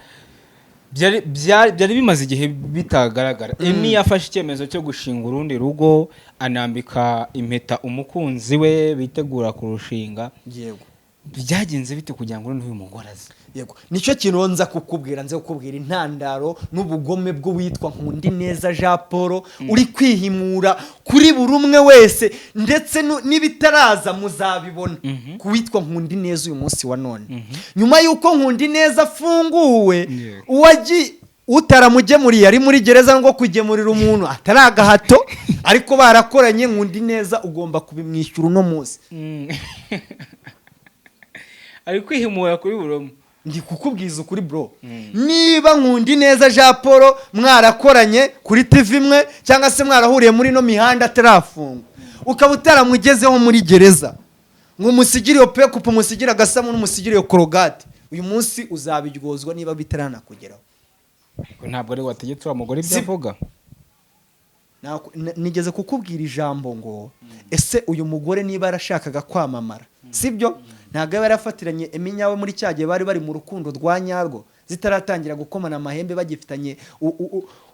byari bimaze igihe bitagaragara. Emmy yafashe icyemezo cyo gushinga urundi rugo, anambika impeta umukunzi we, bitegura kurushinga. Yego. Byagenze bite kugira ngo noneho uyu mugore aze? Yego, nicyo kintu nza kukubwira. Nza kukubwira intandaro n'ubugome bw'uwitwa Nkundineza Jean Paul uri kwihimura kuri buri umwe wese, ndetse n'ibitaraza muzabibona ku witwa Nkundineza uyu munsi wa none. Nyuma y'uko Nkundineza afunguwe, utaramugemuriye ari muri gereza, ngo kugemurira umuntu atari agahato, ariko barakoranye, Nkundineza ugomba kubimwishyura uno munsi. Ari kwihimura kuri buri umwe. Ndi kukubwiza ukuri, bro. Niba Nkundineza Jean Paul mwarakoranye kuri TV imwe, cyangwa se mwarahuriye muri ino mihanda atarafungwa, ukaba utaramugezeho muri gereza ngo umusigire iyo pekupu, umusigire agasamu n'umusigire iyo Colgate, uyu munsi uzabiryozwa niba bitaranakugeraho. Ariko ntabwo ari wategetse wa mugore ibyo avuga. Nigeze kukubwira ijambo ngo ese uyu mugore niba yarashakaga kwamamara, sibyo? Ntabwo aba yarafatiranye eminyawe muri cya gihe bari bari mu rukundo rwa nyarwo, zitaratangira gukomana amahembe, bagifitanye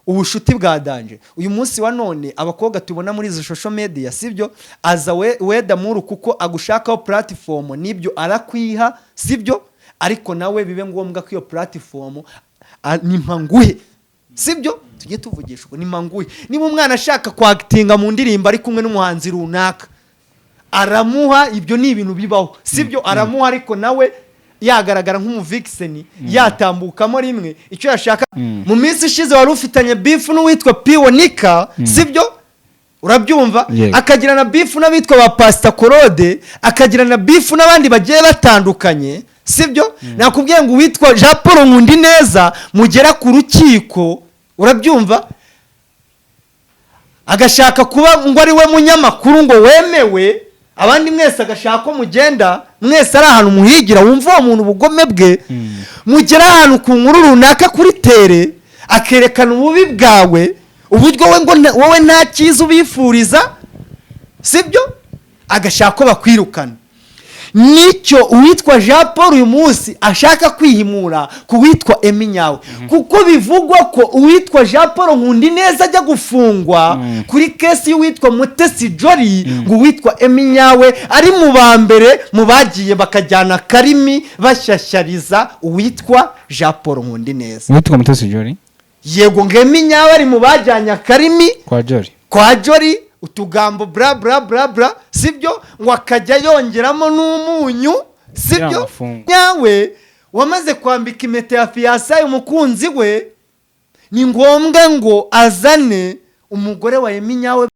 ubushuti bwa danger. Uyu munsi wa none abakobwa tubona muri izi social media, sibyo? Aza we wedamuru kuko agushakaho platform, nibyo arakwiha, sibyo? Ariko nawe bibe ngombwa ko iyo platform ni mpanguhe, sibyo? Tujye tuvugisha uko, ni mpanguhe. Niba umwana ashaka kwakitinga mu ndirimbo ari kumwe n'umuhanzi runaka, aramuha. Ibyo ni ibintu bibaho, sibyo? Aramuha, ariko nawe yagaragara nk'umuvixen, yatambukamo rimwe icyo yashaka. Mu minsi ishize wari ufitanye beef n'uwitwa Piwonika, sibyo? Urabyumva? Yego. Akagira na beef n'abitwa ba Pasita Korode, akagira na beef n'abandi bagiye batandukanye, sibyo? Nakubwiye ngo uwitwa Jean Paul Nkundineza mugera ku rukiko, urabyumva, agashaka kuba ngo ari we munyamakuru ngo wemewe, abandi mwese agashaka ko mugenda mwese ari ahantu muhigira. Wumva uwo muntu ubugome bwe. Mugera ahantu ku nkuru runaka kuri terrain, akerekana ububi bwawe, uburyo we ngo wowe nta cyiza ubifuriza, sibyo? Agashaka ko bakwirukana. Nicyo uwitwa Jean Paul uyu munsi ashaka kwihimura ku witwa Emmy Nyawe, kuko bivugwa ko uwitwa Jean Paul Nkundineza ajya gufungwa kuri case y'uwitwa Mutesi Jolly, ngo uwitwa Emmy Nyawe ari mu ba mbere mu bagiye bakajyana karimi bashyashyariza uwitwa Jean Paul Nkundineza. Witwa Mutesi Jolly? Yego, ngo Emmy Nyawe ari mu bajyanye akarimi kwa Jolly. Kwa Jolly, utugambo bra bra bra bra, sibyo? Ngo akajya yongeramo n'umunyu, sibyo? Amafungo. Nyawe wamaze kwambika impeta ya fiançailles umukunzi we, ni ngombwa ngo azane umugore wa Emmy Nyawe.